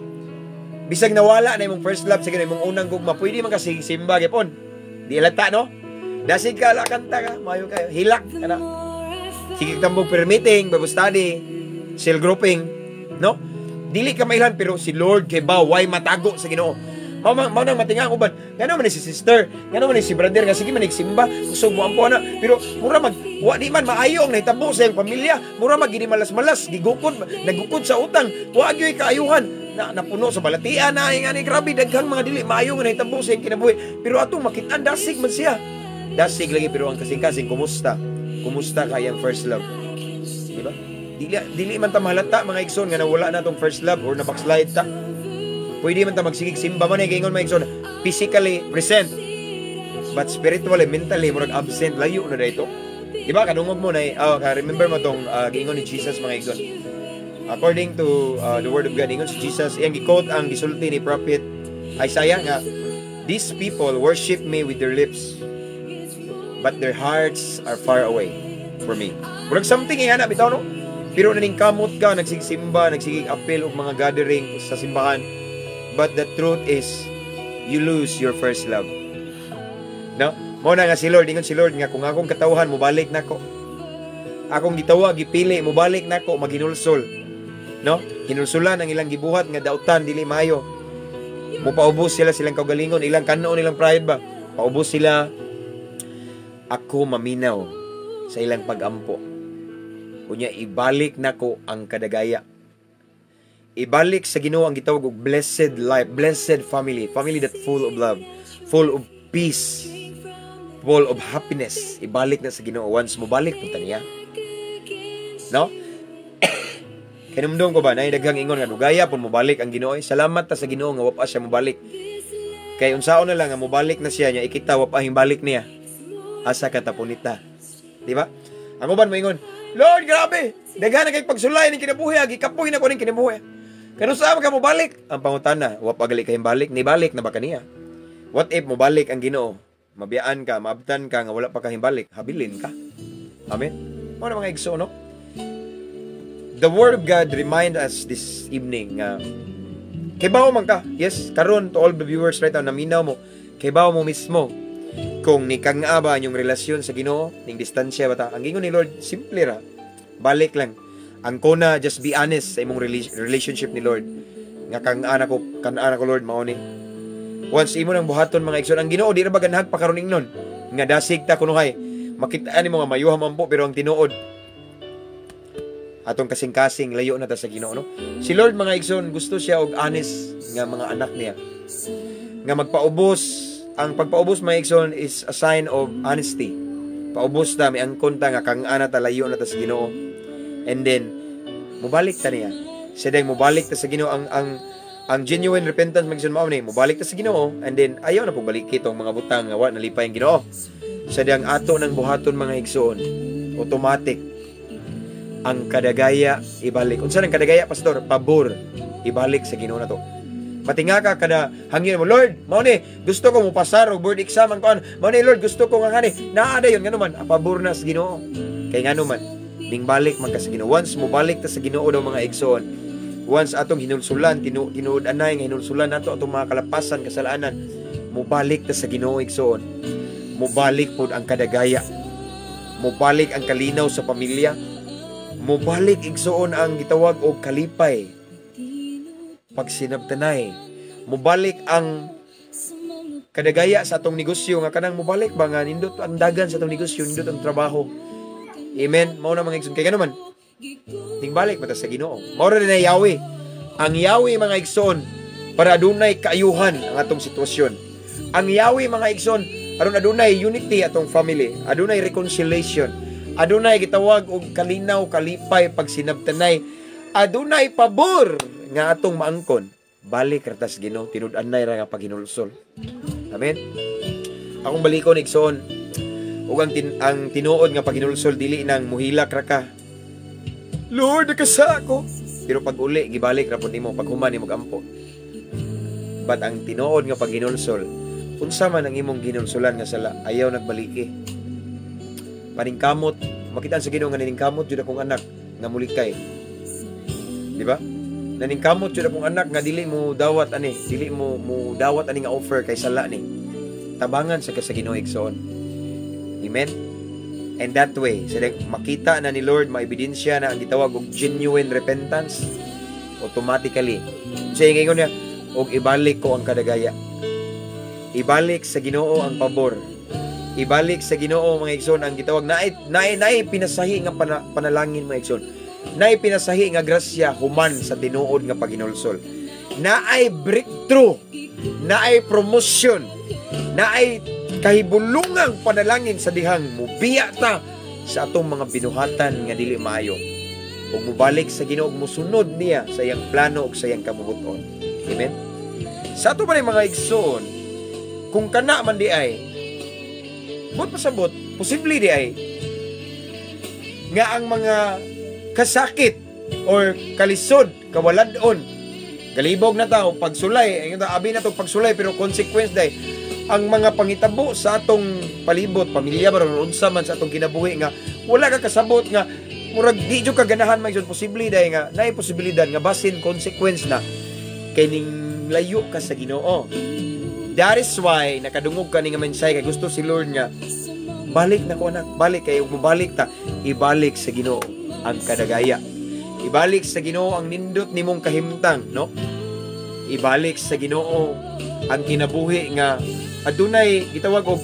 bisag nawala na imong first love sa Ginoo, imong unang gugma, pwede man kasi simba gyapon. Di halata, no? Dasig ka, ala, kanta ka, mayo kayo, hilak, kana. Sige, tambog prayer meeting, Bible study, cell grouping, no? Dili ka mailhan, pero si Lord kay ba, why matago sa Ginoo. Mao nang matinga ang uban. Ngano man ni si sister, ngano man ni si brother nga sige man nagsimba, kusog mo ampo ana, pero mura mag wa di man maayo ang nahitabo sa iyang pamilya, mura mag malas-malas, gigukod, nagukod sa utang, wa gyoy kaayuhan, na napuno sa balatian na nga ni grabe daghang mga dili maayo nga nahitabo sa iyang kinabuhi. Pero atong makit-an, dasig man siya. Dasig lagi, pero ang kasing-kasing, kumusta? Kumusta kayang first love? Di ba? Dili man ta mahalata, mga igsoon, nga nawala na tong first love or na backslide ta. Pwede man ta magsigig simba man eh, gaingon, mga igsoon, physically present but spiritually, mentally, murag absent, layo na dito. Di ba kadungog mo na, oh, ka remember mo tong giingon ni Jesus, mga igsoon. According to the word of God, ingon si Jesus, iyang gi-quote ang gisulti ni Prophet Isaiah nga, "These people worship me with their lips, but their hearts are far away from me." Murag something ingana bitaw, no? Pero naningkamot ka, nagsigsimba, nagsigig apil og mga gathering sa simbahan. But the truth is, you lose your first love. No? Mao na nga si Lord, ingon si Lord nga kung akong katawhan mobalik nako. Akong gitawag, gipili, mobalik nako, maghinulsol. No? Hinulsulan ang ilang gibuhat nga dautan, dili maayo. Mupaubos sila silang kaugalingon, ilang kanon, ilang pride ba? Paubos sila. Ako maminaw sa ilang pagampo. Unya ibalik nako ang kadagaya. Ibalik sa Ginoo ang gitawag og blessed life, blessed family, family that full of love, full of peace, full of happiness. Ibalik na sa Ginoo once mobalik punta niya. No? Kinumdum ko ba, na daghang ingon nga dugaya pun mobalik ang Ginoo. Salamat ta sa Ginoo nga wa pa siya mobalik. Kay unsaon na lang nga mobalik na siya niya ikita wa pa balik niya. Asa ka ta punita. Di ba? Ang uban moingon, "Lord, grabe. Daghan na kay pagsulay ning kinabuhi, gikapoy na ko ning kinabuhi. Kanus-a ka mobalik?" Ang pangutana, wa pa gali kay balik, ni balik na ba kaniya? What if mobalik ang Ginoo? Mabiyaan ka, maabtan ka nga wala pa kahimbalik, habilin ka. Amen. Mao na, mga igsoon, no? The Word of God remind us this evening nga kibaw man ka. Yes, karon, to all the viewers right now, naminaw mo, kibaw mo mismo kung nikang-a ba inyong relasyon sa Ginoo, ning distansya ba ta. Ang gingon ni Lord, simple ra. Balik lang. Ang kona, just be honest sa imong relationship ni Lord. Nga kang-a nako, kan-a nako, Lord, mao ni. Once imo nang buhaton, mga igsoon, ang Ginoo di ra ba ganahag pa karon ingnon nga dasig ta kunuhay. Makita nimo nga mayuha man po, pero ang tinuod atong kasing-kasing layo na ta sa Ginoo, no? Si Lord, mga igsoon, gusto siya og honest nga mga anak niya. Nga magpaubos, ang pagpaubos, mga igsoon, is a sign of honesty. Paubos ta, miangkon ta nga kang ana ta, layo na ta sa Ginoo. And then mubalik ta niya. Sa dayang mubalik ta sa Ginoo, ang genuine repentance, mga igsoon, mao ni mubalik ta sa Ginoo and then ayaw na po balik itong mga butang nga wa nalipay ang Ginoo. Sa dayang ato ng buhaton, mga igsoon, automatic ang kadagaya ibalik. Unsa nang kadagaya, pastor? Pabor ibalik sa Ginoo nato. Matinga ka kada hangyo mo, "Lord, mao ni gusto ko mo pasar og board exam ang kuan. Mao ni, Lord, gusto ko nga ngani." Naa dayon ngano man, pabor na sa Ginoo. Kay ngano man, ning balik man ka sa Ginoo. Once mo balik ta sa Ginoo daw, mga igsoon, once atong hinulsulan, tinuod anay nga hinulsulan nato atong mga kalapasan, kasalanan, mobalik ta sa Ginoo, igsoon. Mobalik pod ang kadagaya. Mobalik ang kalinaw sa pamilya. Mobalik, igsoon, ang gitawag og kalipay pagsinabtanay. Mobalik ang kadagaya sa atong negosyo nga kanang mobalik ba nga nindot ang dagan sa atong negosyo, nindot ang trabaho. Amen. Mao na, mga igsoon, kay man tingbalik mata sa Ginoo. Mao ra na Yahweh. Ang Yahweh, mga igsoon, para adunay kaayuhan ang atong sitwasyon. Ang Yahweh, mga igsoon, aron adunay unity atong family, adunay reconciliation, adunay gitawag og kalinaw, kalipay pagsinabtanay, adunay pabor nga atong maangkon. Balik ra tas Ginoo, tinud-anay ra nga paghinulsol. Amen. Akong balikon, igsoon, ug ang tinuod nga paghinulsol dili nang muhilak ra ka. "Lord, nakasala ko." Pero pag uli, gibalik ra pud nimo pag human nimo gampo. But ang tinuod nga paghinulsol, unsa man ang imong ginulsulan nga sala, ayaw nagbaliki. Paningkamot, makita sa Ginoo nga naningkamot jud akong anak nga mulikay. Di ba? Naningkamot jud akong anak nga dili mo dawat ani, dili mo mo dawat ani nga offer kay sala ni. Tabangan sa ka sa Ginoo, igsoon. Amen. And that way, sa makita na ni Lord, maebidensya na ang gitawag og genuine repentance, automatically. Sa ingon niya, og ibalik ko ang kadagaya. Ibalik sa Ginoo ang pabor. Ibalik sa Ginoo, mga igsoon, ang gitawag naay naay naay pinasahi nga panalangin, mga igsoon. Naay pinasahi nga grasya human sa tinuod nga paghinulsol. Naay breakthrough, naay promotion, naay kahibulungang panalangin sa dihang mubiya ta sa atong mga binuhatan nga dili maayo. Ug mubalik sa Ginoo ug musunod niya sa iyang plano ug sa iyang kabubut-on. Amen. Sa ato pa rin, mga igsoon, kung kana man di ay, buot pasabot, posible di ay, nga ang mga kasakit or kalisod, kawaladon, galibog na tao, pagsulay, ang abi na to pagsulay, pero consequence day, ang mga pangitabo sa atong palibot, pamilya ba, unsa man sa atong kinabuhi nga wala ka kasabot nga Murag di jud ka ganahan, mga igsoon, posible dahil nga naay posibilidad nga basin consequence na kay ning layo ka sa Ginoo. That is why nakadungog ka ni nga mensahe kay gusto si Lord nga balik na ko, anak, balik kay ug mobalik ta, ibalik sa Ginoo ang kadagaya. Ibalik sa Ginoo ang nindot nimong kahimtang, no? Ibalik sa Ginoo ang kinabuhi nga adunay gitawag og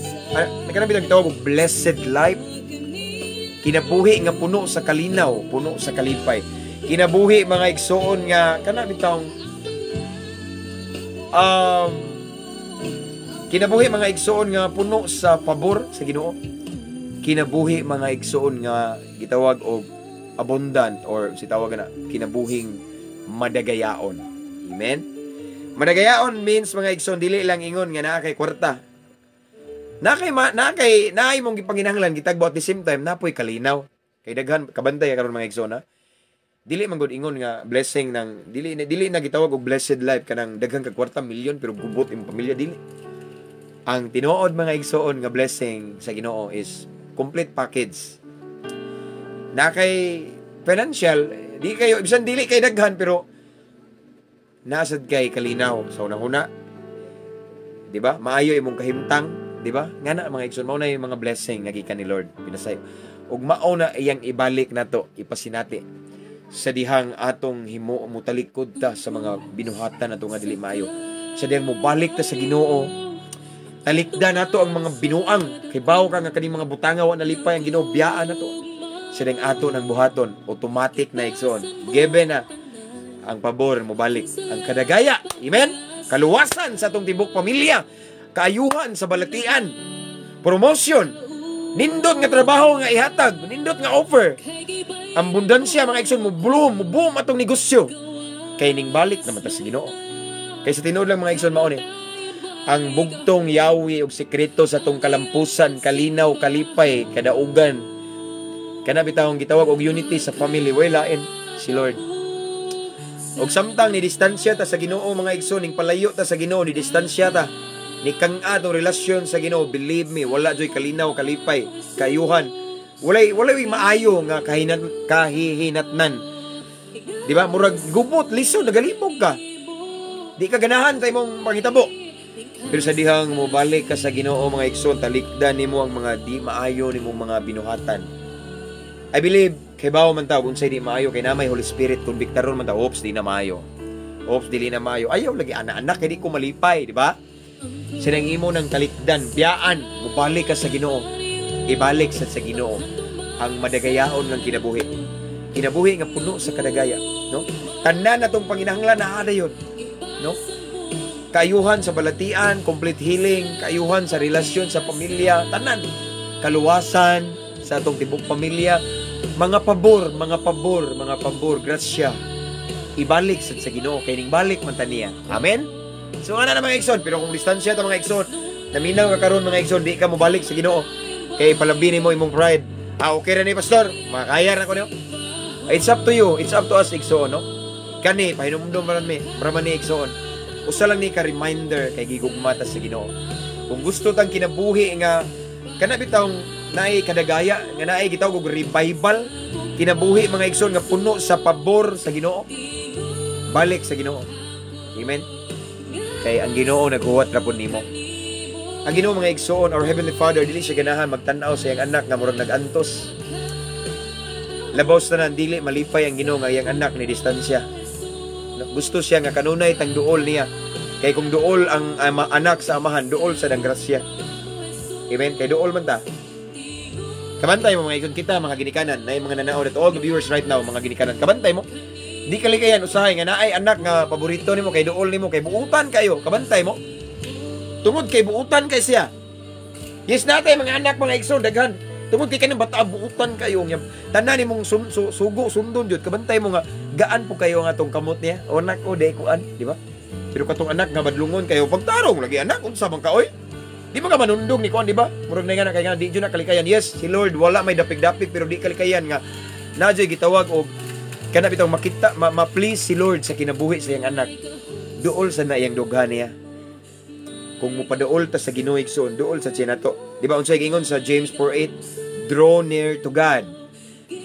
nakanang gitawag og blessed life. Kinabuhi nga puno sa kalinaw, puno sa kalipay. Kinabuhi, mga igsoon, nga kana bitawng kinabuhi, mga igsoon, nga puno sa pabor sa Ginoo. Kinabuhi, mga igsoon, nga gitawag og abundant or si tawag na kinabuhing madagayaon. Amen. Madagayaon means, mga igsoon, dili lang ingon nga naa kay kwarta. Naa kay naay mong gipanginahanglan gitagbo, at the same time napoy kalinaw. Kay daghan kabantay karon, mga igsoon, ha. Dili man gud ingon nga blessing ng dili dili na gitawag og blessed life kanang daghan kag kwarta, milyon, pero gubot imong pamilya, dili. Ang tinuod, mga igsoon, nga blessing sa Ginoo is complete package. Na kay financial, di kayo bisan dili kay daghan pero nasad kay kalinaw sa una-una. Di ba? Maayo imong kahimtang, di ba? Nga na, mga igsoon, mao na yung mga blessing nga gikan ni Lord pinasayo. Ug mao na iyang ibalik nato, ipasinati sa dihang atong himo mutalikod ta sa mga binuhatan nato nga dili maayo. Sa dihang mobalik ta sa Ginoo, talikda nato ang mga binuang, kay bawo ka nga kaning mga butanga wa nalipay ang Ginoo, biyaan nato. Sa dihang ato ng buhaton, automatic na, igsoon. Given na ang pabor mobalik, ang kadagaya. Amen? Kaluwasan sa atong tibok pamilya, kaayuhan sa balatian, promotion, nindot nga trabaho nga ihatag, nindot nga offer. Abundansya, mga igsoon, mo bloom, mo boom atong negosyo. Kay ning balik naman ta sa Ginoo. Kay sa tinuod lang, mga igsoon, mao ni ang bugtong yawi og sekreto sa atong kalampusan, kalinaw, kalipay, kadaugan. Kana bitawng gitawag og unity sa family, way lain si Lord. Og samtang ni distansya ta sa Ginoo, mga igsoon, ning palayo ta sa Ginoo, ni distansya ta, ni kang atong relasyon sa Ginoo, believe me, wala joy kalinaw, kalipay, kaayuhan. Walay maayo nga kahihinatnan. Di ba? Murag gubot, lisod, nagalipog ka. Di ka ganahan sa imong pangitabo. Pero sa dihang mobalik ka sa Ginoo, mga igsoon, talikdan nimo ang mga di maayo nimong mga binuhatan. I believe kay bawo man ta unsay di maayo kay na may Holy Spirit, konbiktaron man ta, "Oops, di na maayo. Oops, dili na maayo. Ayaw lagi ana, anak, kay di ko malipay," di ba? Sinang imo ng talikdan, biyaan, mobalik ka sa Ginoo. Ibalik sa Ginoo ang madagayaon ng kinabuhi. Kinabuhi nga puno sa kadagaya, no? Tanan natong panginahanglan naa dayon, no? Kaayuhan sa balatian, complete healing, kaayuhan sa relasyon sa pamilya, tanan. Kaluwasan sa atong tibok pamilya, mga pabor, mga pabor, mga pabor, grasya. Ibalik sa Ginoo kay ning balik man ta niya. Amen. So ana na, mga igsoon, pero kung distansya ta, mga igsoon, naminaw ka karon, mga igsoon, di ka mobalik sa Ginoo. Kay palabi nimo imong pride. "Ah, okay ra ni, pastor. Makaya ra ko niyo." It's up to you. It's up to us, igsoon, no? Kani pahinumdom man mi, man ni, igsoon. Usa lang ni ka reminder kay gigugma ta sa Ginoo. Kung gusto tang kinabuhi nga kana bitawng naay kadagaya, nga naay gitawag og revival, kinabuhi, mga igsoon, nga puno sa pabor sa Ginoo, balik sa Ginoo. Amen. Kay ang Ginoo naghuwat ra pud nimo. Ang Ginoo, mga igsoon, our Heavenly Father, dili siya ganahan magtan-aw sa iyang anak nga murag nag-antos. Labaw sa tanan, dili malipay ang Ginoo nga iyang anak ni distansya. Gusto siya nga kanunay tang duol niya. Kay kung duol ang anak sa amahan, duol sa dang grasya. Amen. Kay duol man ta. Kabantay mo, mga igsoon, kita mga ginikanan, na mga nanaod at all the viewers right now, mga ginikanan. Kabantay mo. Di kalikayan usahay nga naay anak nga paborito nimo kay duol nimo kay buutan kayo. Kabantay mo. Tungod kay buutan kay siya. Yes, natay mga anak, mga igsoon, daghan. Tungod kay kanang bata buutan kayo nya. Tanan nimong sugo sundon jud, kabantay mo nga gaan po kayo nga atong kamot niya. O anak o di kuan, di ba? Pero katong anak nga badlungon kayo pagtarong lagi, "Anak, unsa man ka oy?" Di ba ka manundog ni kuan, di ba? Murag na nga na kay nga di jud na kalikayan. Yes, si Lord wala may dapig-dapig pero di kalikayan nga na gitawag og kana bitaw makita ma-please si Lord sa kinabuhi sa iyang anak. Duol sa na iyang dughan niya. Kung mupaduol ta sa Ginoo, igsoon, duol sa siya nato. Di ba unsay giingon sa James 4:8? "Draw near to God."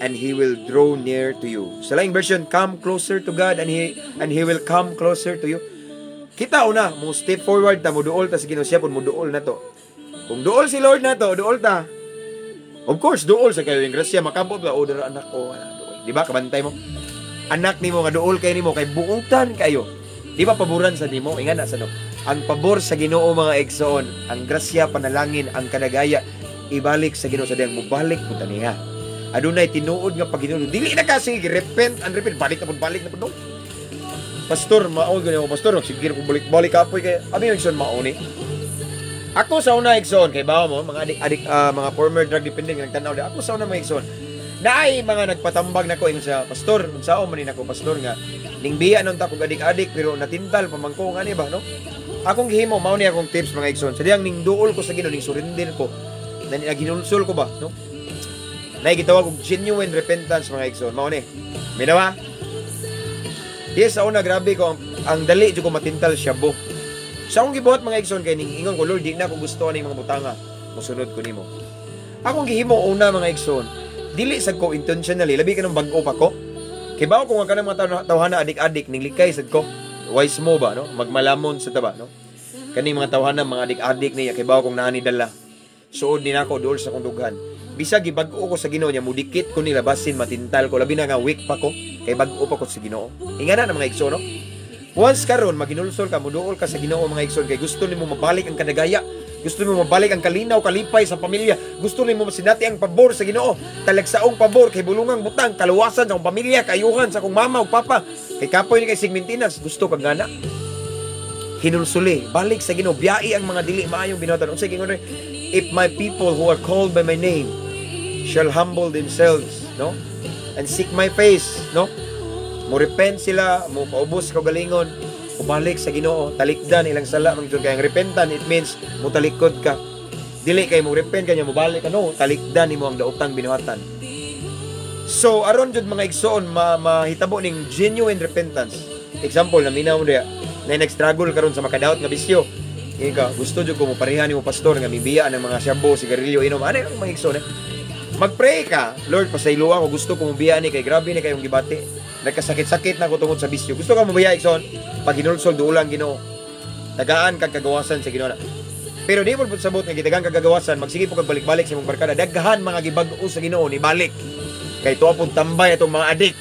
and He will draw near to you. Sa laing version, come closer to God and He will come closer to you. Kita una, mo step forward ta, mo duol ta sa Ginoo, siya pud mo duol na to. Kung duol si Lord na to, duol ta. Of course, duol sa kayo yung grasya, makabot ba, oh, dara anak ko, anak, duol. Di ba, kabantay mo? Anak nimo nga duol kay nimo kay buutan kayo. Di ba paboran sa nimo? Ingan na sa no. Ang pabor sa Ginoo, mga igsoon, ang grasya, panalangin, ang kadagaya ibalik sa Ginoo sa diyang mubalik pud ta niya. Adunay tinuod nga paghinulo. Dili na kasi repent and repent, balik na pud, balik na pud, no. Pastor, mao gani ako, pastor, sige ko balik-balik kapoy kay abi igsoon mao ni. Ako sa una, igsoon, kay bawo mo mga adik adik mga former drug dependent nga nagtan-aw di. Ako sa una, mga igsoon, naay mga nagpatambag nako, ingon sa pastor, unsao man ni nako, pastor, nga ning biya nun ta kog adik-adik pero natintal pa man ko ngani ba, no? Akong gihimo, mao ni akong tips, mga igsoon. Sa diyang ning duol ko sa Ginoo, ning surrender ko, na naghinulsol ko ba, no? Nay gitawag og genuine repentance, mga igsoon. Mao ni. Minawa? Yes, sa una grabe ko ang dali jud ko matintal shabu. Sa akong gibuhat, mga igsoon, kay ning ingon ko, "Lord, di na ko gusto ani mga butanga. Mosunod ko nimo." Akong gihimo una, mga igsoon, dili sad ko intentionally, labi ka nang bag-o pa ko. Kay bawo ko nga kanang mga tawhana adik-adik ning likay sad ko. Wise mo ba, no? Magmalamon sa taba, no? Kaning mga tawhana mga adik-adik niya kay bawo kong naa ni dala. Suod ni nako duol sa akong dughan. Bisag gibag-o ko sa Ginoo niya mudikit ko nila basin matintal ko, labi na nga weak pa ko kay bag-o pa ko sa Ginoo. Ingana na, mga igsoon, no? Once karon maginulsol ka, muduol ka sa Ginoo, mga igsoon, kay gusto nimo mabalik ang kadagaya. Gusto nimo mabalik ang kalinaw, kalipay sa pamilya. Gusto nimo masinati ang pabor sa Ginoo. Talagsaong pabor kay bulungang butang, kaluwasan sa akong pamilya, kayuhan sa akong mama ug papa. Kay kapoy ni kay sig maintenance, gusto kag ngana. Hinulsuli, balik sa Ginoo, biyai ang mga dili maayong binuhatan. Unsay gingon? "If my people who are called by my name shall humble themselves," no? "And seek my face," no? Mo repent sila, mo paubos kaugalingon, mobalik sa Ginoo, talikdan ilang sala, mga kay ang repentant, it means mo talikod ka. Dili kay mo repent kanya mobalik ka, no, talikdan nimo ang daotang binuhatan. So aron jud, mga igsoon, mahitabo ning genuine repentance. Example, naminaw mo diya, na nag-struggle karon sa makadaot nga bisyo. Ingon ka, "Gusto jud ko mo pareha nimo, pastor, nga mibiya ng mga shabu, sigarilyo, inom." Ano yung mga igsoon eh? Magpray ka, "Lord, pasayloa ko, gusto ko mobiya ni kay grabe ni kayong gibati. Nagkasakit-sakit na ko tungod sa bisyo." Gusto ka mobiya, igsoon? Pag hinulsol, duulang Ginoo. Tagaan kag kagawasan sa Ginoo na. Pero di mo pud sabot nga gitagaan kag kagawasan, magsige po kag balik-balik sa imong barkada. Daghan mga gibag-o sa Ginoo ni balik. Kay tuwa pud tambay atong mga adik.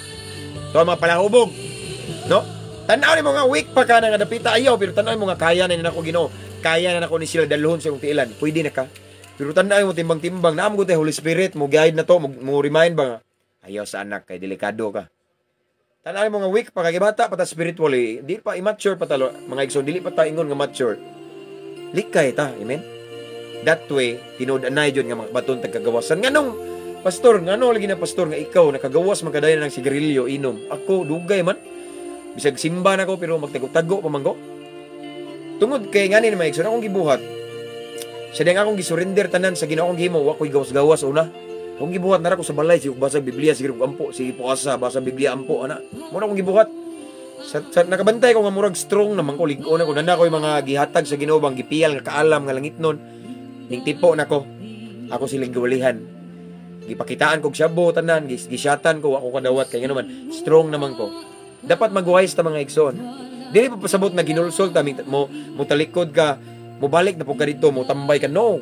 Tuwa mga palahubog. No? Tan-aw nimo nga weak pa ka na nga dapita ayaw, pero tan-aw mo nga kaya na ni nako Ginoo. Kaya na nako ni sila dalhon sa imong tiilan. Pwede na ka. Pero tan-aw mo timbang-timbang, naa mo Holy Spirit mo guide na to, mo remind ba nga ayaw sa anak kay delikado ka. Tan-aw mo nga weak pa kay bata pa ta spiritually, di pa immature pa ta, mga igsoon, dili pa ta ingon nga mature. Likay ta, amen. That way, tinuod anay jud nga makabaton tag kagawasan. Nganong pastor, ngano lagi na pastor nga ikaw nakagawas man kadayon ng sigarilyo, inom? Ako dugay man. Bisag simba na ko pero magtago-tago pa man ko. Tungod kay ngani na, mga igsoon, akong gibuhat. Sa diyang akong gisurrender tanan sa Ginoo, akong gihimo, wa ko'y gawas-gawas una. Akong gibuhat nara ko sa balay, sige basa Biblia, sige ampo, sige po asa, basa Biblia, ampo ana. Mo na akong gibuhat. Sa nakabantay ko nga murag strong naman ko, lig-on ako, nana ko yung mga gihatag sa Ginoo bang gipiyal nga kaalam nga langit nun. Ning tipo nako. Ako silang giwalihan. Gipakitaan kog shabu tanan, gisyatan ko, wa ko kadawat kay ngano man strong naman ko. Dapat mag-wise ta, mga igsoon. Dili pa pasabot na ginulsol ta mo mo talikod ka, mo balik na pud ka dito, mo tambay ka, no.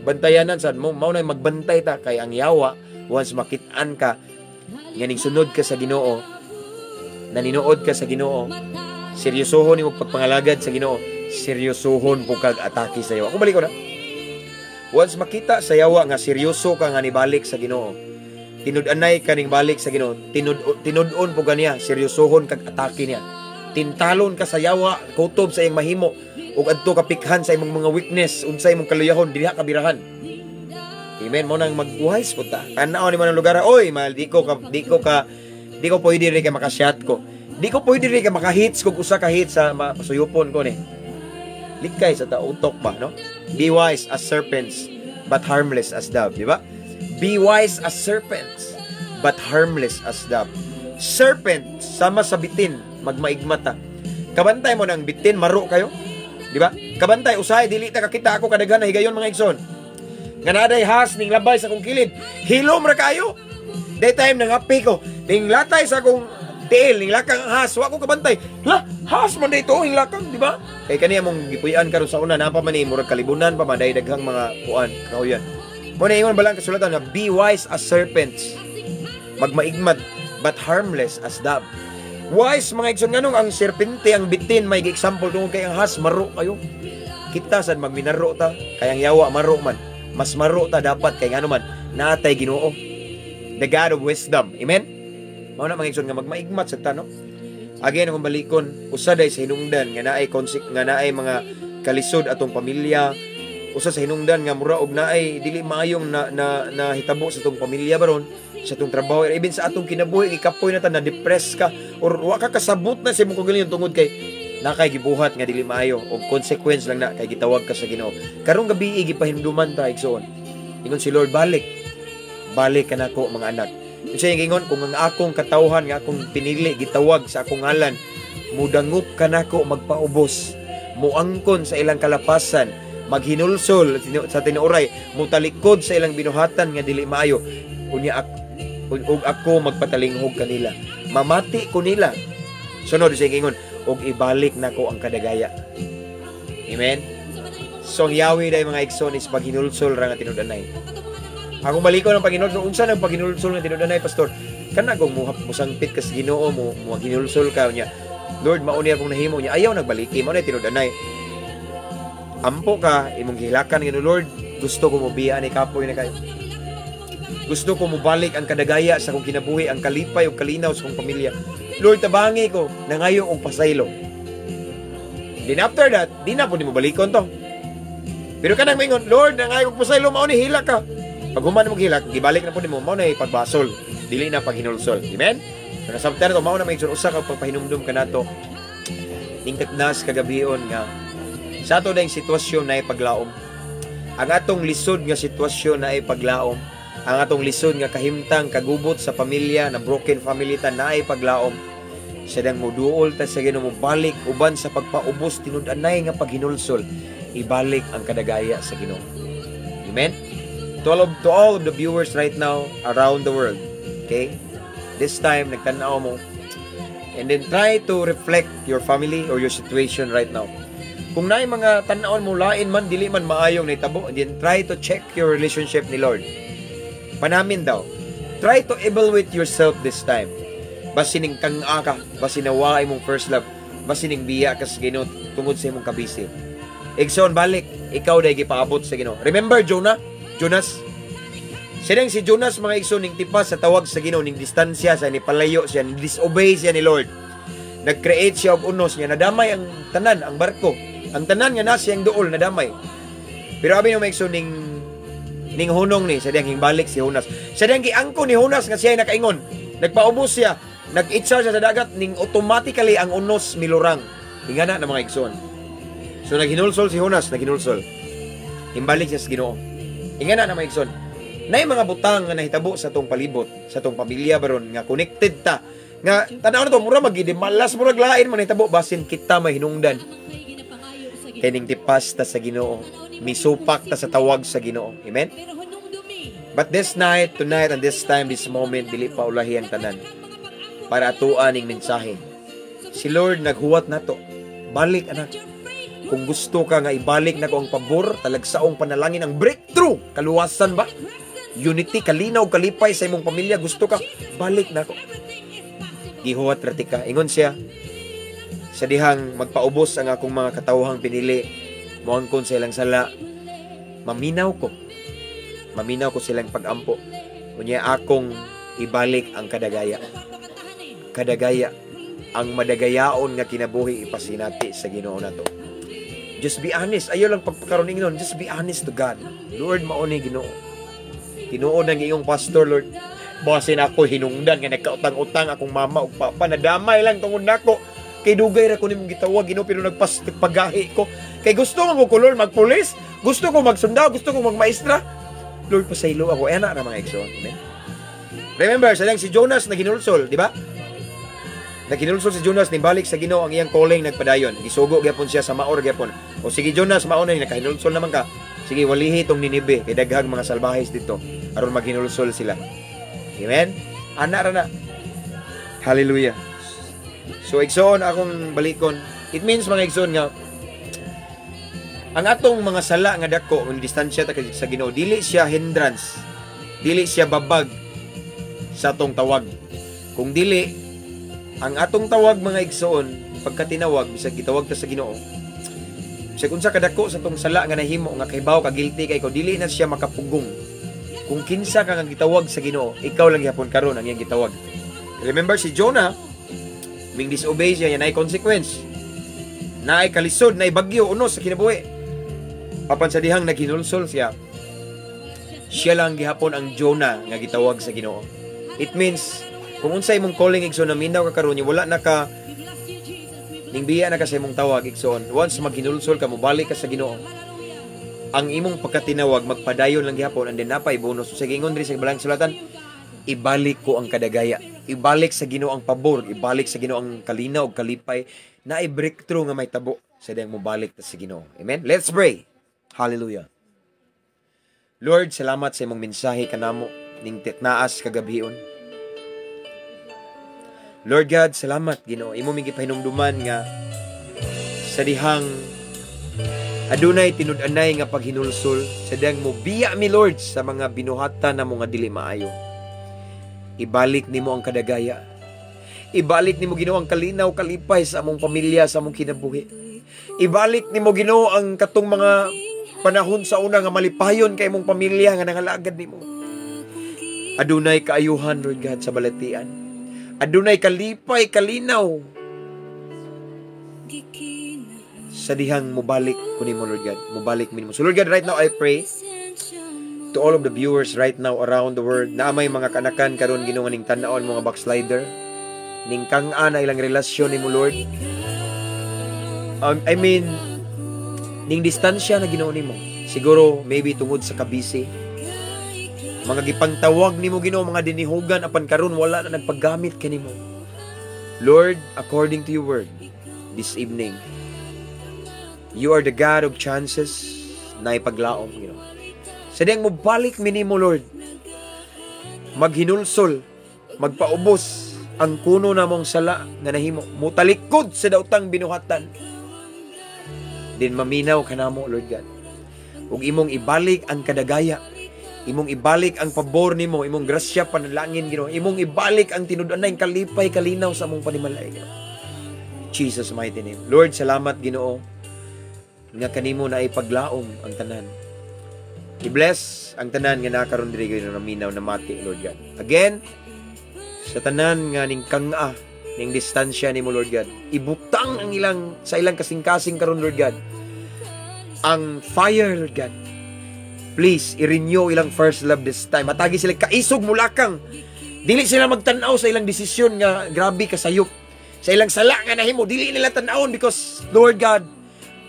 Bantayanan sad mo, mao na magbantay ta kay ang yawa, once makit-an ka nga ning sunod ka sa Ginoo, naninuod ka sa Ginoo, seryosohon nimo pagpangalagad sa Ginoo, seryosohon po kag atake sa yawa. Ako balik ko na. Once makita sa yawa nga seryoso ka nga nibalik sa Ginoo, tinud-anay ka ning balik sa Ginoo, tinud-on po ganiya, seryosohon kag atake niya. Tintalon ka sa yawa, kutob sa iyang mahimo, ug adto ka pikhan sa imong mga weakness, unsay imong kaluyahon, diha ka birahan. Amen, mo nang mag-wise po ta. Tanaw ni mo ng lugar, oy, mahal, di ko pwede rin ka makashot ko. Di ko pwede rin ka makahits kung usa ka hit sa pasuyupon ko ni. Likay sa ta utok ba, no? Be wise as serpents, but harmless as dove, di ba? Be wise as serpents, but harmless as dove. Serpent, sama sa bitin, magmaigmata. Kabantay mo ng bitin, maro kayo. Di ba? Kabantay, usahay, dili ta kakita. Ako kadaghan na higayon, mga igsoon nga naday has ning labay sa kong kilid. Hilom ra kayo. Day time nangapi ko, ning latay sa akong tiil, ning lakang ang ahas, wa ko kabantay. La, ahas man dito, ning lakang, di ba? Kay kani among gipuy-an karon sa una, napa man ni murag kalibunan pa man, dahil daghang mga kuan, kahuyan. Mo na ingon balang kasulatan nga be wise as serpents, magmaigmad, but harmless as dove. Wise, mga igsoon, nganong ang serpente, ang bitin may example? Tungod kay ang ahas maro kayo. Kita sad magminaro ta, kay ang yawa maro man. Mas maro ta dapat kay ngano man naatay Ginoo. The God of wisdom. Amen. Mao na, mga igsoon, nga magmaigmat sa ta, no. Again, kung balikon, usa day sa hinungdan nga naay konsik nga naay mga kalisod atong pamilya, usa sa hinungdan nga mura og naay dili maayong na, na, na hitabo sa atong pamilya baron, sa atong trabaho, or even sa atong kinabuhi, ikapoy na ta, na depress ka or wa ka kasabot na sa imong kaugalingon tungod kay nakay gibuhat nga dili maayo og consequence lang na kay gitawag ka sa Ginoo. Karong gabi gipahinumduman ta, igsoon. Ingon si Lord, "Balik, balik kanako, mga anak." Siya yung ingon, "Kung ang akong katawhan nga akong pinili, gitawag sa akong ngalan, mudangop kanako, magpaubos, muangkon sa ilang kalapasan, maghinulsol sa tinuoray, mutalikod sa ilang binuhatan nga dili maayo, unya ug ako magpatalinghog kanila, mamati ko nila." Sunod sa ingon, "Ug ibalik nako ang kadagaya." Amen. So ang Yahweh day, mga igsoon, is paghinulsol ra nga tinud-anay. Akong balikon ang paghinulsol. Unsa nang paghinulsol nga tinud-anay, pastor? Kana kung musangpit ka sa Ginoo mo, mo hinulsol ka niya. "Lord, mao ni akong nahimo niya." Ayaw nagbaliki, mao na tinud-anay. Ampo ka, imong gihilakan nga, "Lord, gusto ko mobiya ni kapoy na kayo. Gusto ko mobalik ang kadagaya sa akong kinabuhi, ang kalipay ug kalinaw sa akong pamilya. Lord, tabangi ko, nangayo og pasaylo." Then after that, di na po ni mo balikon to. Pero kanang maingon, "Lord, nangayo og pasaylo," mao ni hilak ka. Pag human mo hilak, gibalik na po nimo, mao na pagbasol. Dili na paghinulsol. Amen? So nasabtan na to, mao na may usa ka pagpahinumdum kanato. Ning nas kagabion nga sa ato na sitwasyon na paglaom. Ang atong lisod nga sitwasyon na paglaom. Ang atong lisod nga kahimtang kagubot sa pamilya na broken family ta na paglaom. Sa dang muduol ta sa Ginoo, balik uban sa pagpaubos, tinud-anay nga paghinulsol, ibalik ang kadagaya sa Ginoo. Amen. To all of the viewers right now around the world, okay? This time nagtan-aw mo and then try to reflect your family or your situation right now. Kung naay mga tan-awon mo lain man, dili man maayong nahitabo, then try to check your relationship ni Lord. Panamin daw. Try to evaluate yourself this time. Basin ning kang-a ka, basin nawa imong first love, basin ning biya ka sa Ginoo tungod sa imong kabisi. Igsoon, balik, ikaw day gipaabot sa Ginoo. Remember Jonah? Jonas? Sinang si Jonas, mga igsoon, ning tipas sa tawag sa Ginoo, ning distansya sa ni palayo siya, ning disobey siya ni Lord. Nag-create siya og unos niya, nadamay ang tanan, ang barko. Ang tanan nga nasa siyang duol, nadamay. Pero abi mga igsoon, ning hunong ni sa diyang hingbalik si Jonas. Sa diyang giangko ni Jonas nga siya ay nakaingon. Nagpaubos siya, nag-itsa siya sa dagat ning automatically ang unos milurang. Ingana na, mga igsoon. So naghinulsol si Jonas, naghinulsol. Himbalik siya sa Ginoo. Ingana na, mga igsoon. Nay mga butang nga nahitabo sa atong palibot, sa atong pamilya baron nga connected ta. Nga tanaw na to mura magidi malas, murag lain man nahitabo, basin kita mahinungdan. Kay ning tipas ta sa Ginoo, misupak ta sa tawag sa Ginoo. Amen. But this night, tonight, and this time, this moment, dili pa ulahi ang tanan. Para atuan ning mensahe. Si Lord naghuwat nato. "Balik, anak. Kung gusto ka nga ibalik nako ang pabor, talagsaong panalangin, ang breakthrough, kaluwasan ba? Unity, kalinaw, kalipay sa imong pamilya, gusto ka, balik nako." Gihuwat ra ka. Ingon siya, "Sa dihang magpaubos ang akong mga katawhang pinili, moangkon sa ilang sala, maminaw ko. Maminaw ko silang pagampo. Unya akong ibalik ang kadagaya." Kadagaya. Ang madagayaon nga kinabuhi ipasinati sa Ginoo nato. Just be honest. Ayaw lang pagpakaroon nun. Just be honest to God. "Lord, mao ni Ginoo. Tinuod ang iyong pastor, Lord. Basin ako hinungdan nga nagkautang-utang akong mama ug papa. Nadamay lang tungod nako. Kay dugay ra ko nimong gitawag, Ginoo, pero nagpagahi ko. Kay gusto man ko, Lord, magpulis. Gusto ko magsundao, gusto ko magmaestra. Lord, pasaylo ako." Ana na, mga igsoon. Amen. Remember, sa si Jonas naghinulsol, di ba? Naghinulsol si Jonas, nibalik sa Ginoo, ang iyang calling nagpadayon. Gisugo gyapon siya sa Maor gyapon. "O sige Jonas, mao na ni nakahinulsol naman ka. Sige, walihi tong Ninibe kay daghang mga salbahis dito aron maghinulsol sila." Amen. Ana ra na. Hallelujah. So igsoon, akong balikon. It means, mga igsoon, nga ang atong mga sala nga dako ng distansya ta sa Ginoo, dili siya hindrance. Dili siya babag sa atong tawag. Kung dili ang atong tawag, mga igsoon, pagka tinawag, bisag gitawag ta sa Ginoo, bisag unsa kadako sa atong sala nga nahimo nga kahibaw ka guilty kay ko, dili na siya makapugong. Kung kinsa ka nga gitawag sa Ginoo, ikaw lang gihapon karon ang iyang gitawag. Remember si Jonah, ming disobey siya, yan ay consequence. Naay kalisod, naay bagyo, unos sa kinabuhi. Apan sa dihang naghinulsol siya, siya lang gihapon ang Jonah nga gitawag sa Ginoo. It means, kung unsa imong calling, igsoon, na minaw ka karon, wala na ka ning biya na ka sa imong tawag, igsoon. Once maghinulsol ka, mobalik ka sa Ginoo, ang imong pagkatinawag magpadayon lang gihapon and then napay bonus. Sa gingon diri sa Balaang Sulatan, ibalik ko ang kadagaya. Ibalik sa Ginoo ang pabor, ibalik sa Ginoo ang kalinaw ug kalipay na i-breakthrough nga may tabo sa diyang mobalik ta sa Ginoo. Amen. Let's pray. Hallelujah. Lord, salamat sa imong mensahe kanamo ning titnaas kagabhion. Lord God, salamat, Ginoo. Imo ming gipahinumduman nga sa dihang adunay tinud-anay nga paghinulsol, sa dihang mobiya mi, Lord, sa mga binuhatan na nga dili maayo. Ibalik nimo ang kadagaya. Ibalik nimo, Ginoo, ang kalinaw, kalipay sa among pamilya, sa among kinabuhi. Ibalik nimo, Ginoo, ang katong mga panahon sa una nga malipayon kay imong pamilya nga nangalagad nimo. Adunay kaayuhan, Lord God, sa balatian. Adunay kalipay, kalinaw sa dihang mobalik ko nimo, Lord God. Mobalik mi nimo. So Lord God, right now I pray to all of the viewers right now around the world na may mga kanakan karon, Ginoo, ning tan-awon mga backslider ning kang-a na ilang relasyon nimo, Lord. I mean, ning distansya na, Ginoo, nimo. Siguro maybe tungod sa kabisi. Mga gipangtawag nimo, Ginoo, mga dinihugan apan karon wala na nagpaggamit kanimo. Lord, according to your word this evening, you are the God of chances na ipaglaom. Sa diyang mobalik mi nimo, Lord, maghinulsol, magpaubos ang kuno namong sala nga nahimo, mutalikod sa daotang binuhatan. Din maminaw kanamo, Lord God. Ug imong ibalik ang kadagaya, imong ibalik ang pabor nimo, imong grasya panalangin, Ginoo, imong ibalik ang tinud-anay kalipay kalinaw sa among panimalay, Ginoo. Jesus' mighty name. Lord, salamat, Ginoo, nga kanimo na ipaglaom ang tanan. I-bless ang tanan nga nakaron diri, Ginoo, naminaw namati, Lord God. Again, sa tanan nga ning kang-a ning distansya nimo, Lord God, ibutang ang ilang sa ilang kasing-kasing karon, Lord God. Ang fire, Lord God. Please, i-renew ilang first love this time. Matagi sila kaisog mulakang. Dili sila magtan-aw sa ilang desisyon nga grabe kasayop. Sa ilang sala nga nahimo, dili nila tan-awon because, Lord God,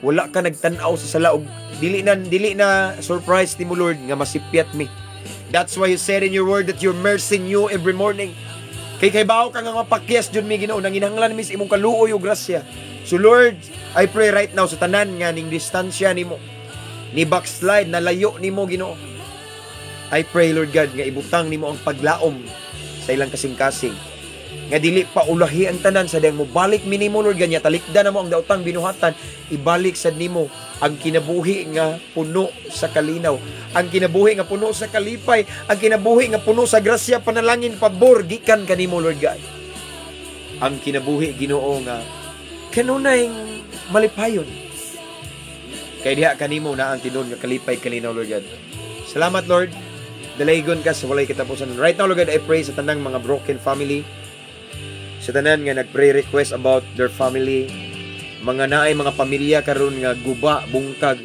wala ka nagtan-aw sa sala og dili na surprise nimo, Lord, nga masipyat mi. That's why you said in your word that your mercy new every morning. Kay kaybaw ka nga mapakyas jud mi, Ginoo, nanginahanglan mi sa imong kaluoy ug grasya. So Lord, I pray right now sa tanan nga ning distansya nimo, ni backslide, nalayo nimo, Ginoo. I pray, Lord God, nga ibutang nimo ang paglaom sa ilang kasing-kasing. Nga dili pa ulahi ang tanan sa diyang mobalik mi nimo, Lord, ganya talikdan na mo ang daotang binuhatan, ibalik sad nimo ang kinabuhi nga puno sa kalinaw, ang kinabuhi nga puno sa kalipay, ang kinabuhi nga puno sa grasya, panalangin, pabor gikan kanimo, Lord God. Ang kinabuhi, Ginoo, nga kanunay malipayon. Kay diha kanimo na ang tinuod nga kalipay, kalinaw, Lord God. Salamat, Lord. Dalaygon ka sa walay katapusan. Right now, Lord God, I pray sa tanang mga broken family, sa tanan nga nagpray request about their family, mga naay mga pamilya karon nga guba, bungkag,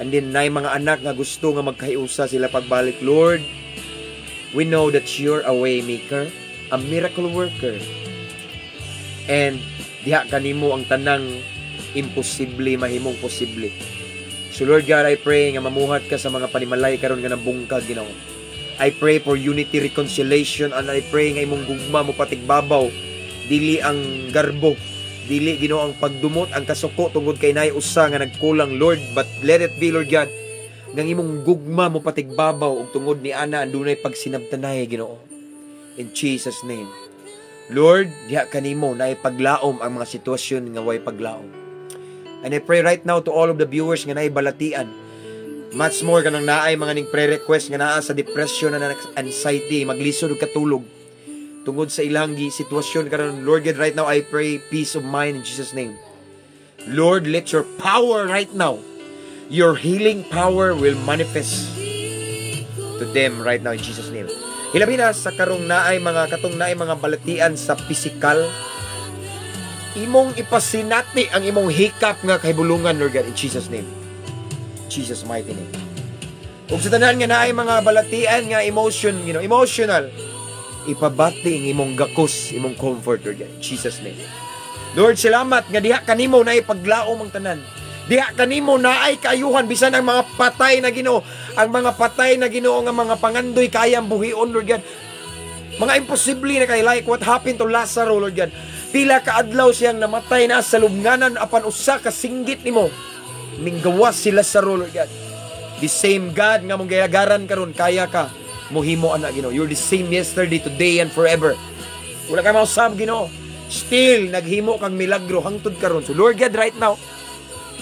and then naay mga anak nga gusto nga magkahiusa sila pagbalik. Lord, we know that you're a way maker, a miracle worker. And diha kanimo ang tanang imposible mahimong posible. So Lord God, I pray nga mamuhat ka sa mga panimalay karon nga nabungkag, Ginoo. I pray for unity, reconciliation, and I pray nga imong gugma mo patigbabaw, dili ang garbo, dili, Ginoo, ang pagdumot, ang kasuko tungod kay naay usa nga nagkulang, Lord, but let it be, Lord God, nga imong gugma mo patigbabaw ug tungod ni ana andunay pagsinabtanay, Ginoo. In Jesus' name. Lord, diha kanimo naay paglaom ang mga sitwasyon nga way paglaom. And I pray right now to all of the viewers nga naay balatian. Much more kanang naay mga ning pre-request nga naa sa depression na anxiety, maglisod og katulog tungod sa ilang gi sitwasyon karon. Lord God, right now I pray peace of mind in Jesus' name. Lord, let your power right now, your healing power will manifest to them right now in Jesus' name. Hilabi na sa karong naay mga katong naay mga balatian sa pisikal, imong ipasinati ang imong hikap nga kahibulungan, Lord God, in Jesus' name. Jesus' mighty name. Ug sa tanan nga naay mga balatian nga emotion, emotional, ipabati ang imong gakos, imong comfort, Lord God, in Jesus' name. Lord, salamat nga diha kanimo naay paglaom ang tanan. Diha kanimo naay kaayuhan bisan ang mga patay na, Ginoo, ang mga patay na, Ginoo, nga mga pangandoy kayang buhion, Lord God. Mga imposible na kay like what happened to Lazaro, Lord God. Pila ka adlaw siyang namatay na sa lubnganan, apan usa ka singgit nimo, minggawas si Lazaro, Lord God. The same God nga mong gayagaran karon, kaya ka mohimo ana, Ginoo. You're the same yesterday, today and forever. Wala ka mausab, Ginoo. Still naghimo kang milagro hangtod karon. So Lord God, right now,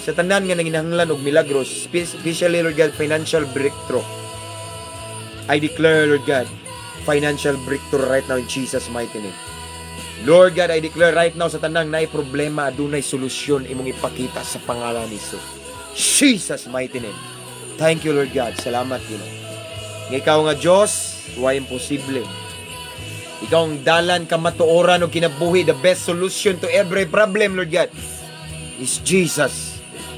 sa tanan nga nanginahanglan og milagro, especially, Lord God, financial breakthrough. I declare, Lord God, financial breakthrough right now in Jesus' mighty name. Lord God, I declare right now sa tanang naay problema, adunay solusyon imong ipakita sa pangalan ni Jesus. Jesus' mighty name. Thank you, Lord God. Salamat, Ginoo. Nga ikaw nga Diyos, way imposible. Ikaw ang dalan, kamatuoran ug kinabuhi, the best solution to every problem, Lord God, is Jesus.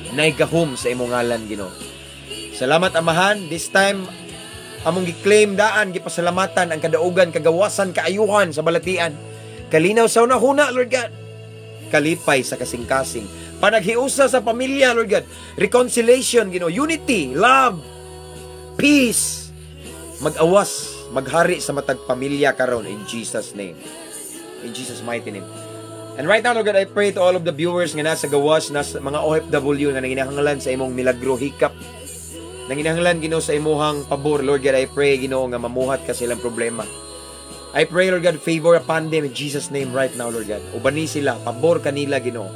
Naay gahom sa imong ngalan, Ginoo. Salamat, Amahan. This time, among gi-claim daan, gipasalamatan ang kadaugan, kagawasan, kaayuhan sa balatian. Kalinaw sa hunahuna, Lord God. Kalipay sa kasing-kasing. Panaghiusa sa pamilya, Lord God. Reconciliation, Ginoo. Unity, love, peace. Mag-awas, maghari sa matag pamilya karon in Jesus' name. In Jesus' mighty name. And right now, Lord God, I pray to all of the viewers nga nasa gawas, nasa mga OFW nga nanginahanglan sa imong milagro hikap. Nanginahanglan, Ginoo, sa imuhang pabor. Lord God, I pray, Ginoo, nga mamuhat ka sa ilang problema. I pray, Lord God, favor upon them in Jesus' name right now, Lord God. Ubani sila, pabor kanila, Ginoo.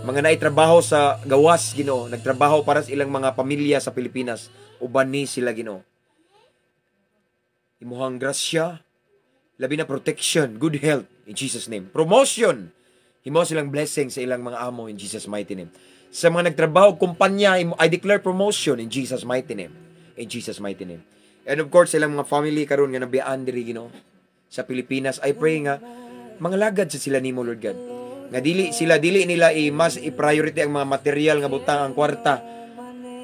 Mga naitrabaho sa gawas, Ginoo, nagtrabaho para sa ilang mga pamilya sa Pilipinas, ubani sila, Ginoo. Imuhang grasya, labi na protection, good health, in Jesus' name. Promotion, himo silang blessing sa ilang mga amo in Jesus' mighty name. Sa mga nagtrabaho, kumpanya, I declare promotion in Jesus' mighty name. In Jesus' mighty name. And of course, ilang mga family karon nga nabiyaan diri, Ginoo, sa Pilipinas, I pray nga mga lagad sa sila nimo, Lord God. Nga dili sila dili nila i mas i-priority ang mga material nga butang, ang kwarta,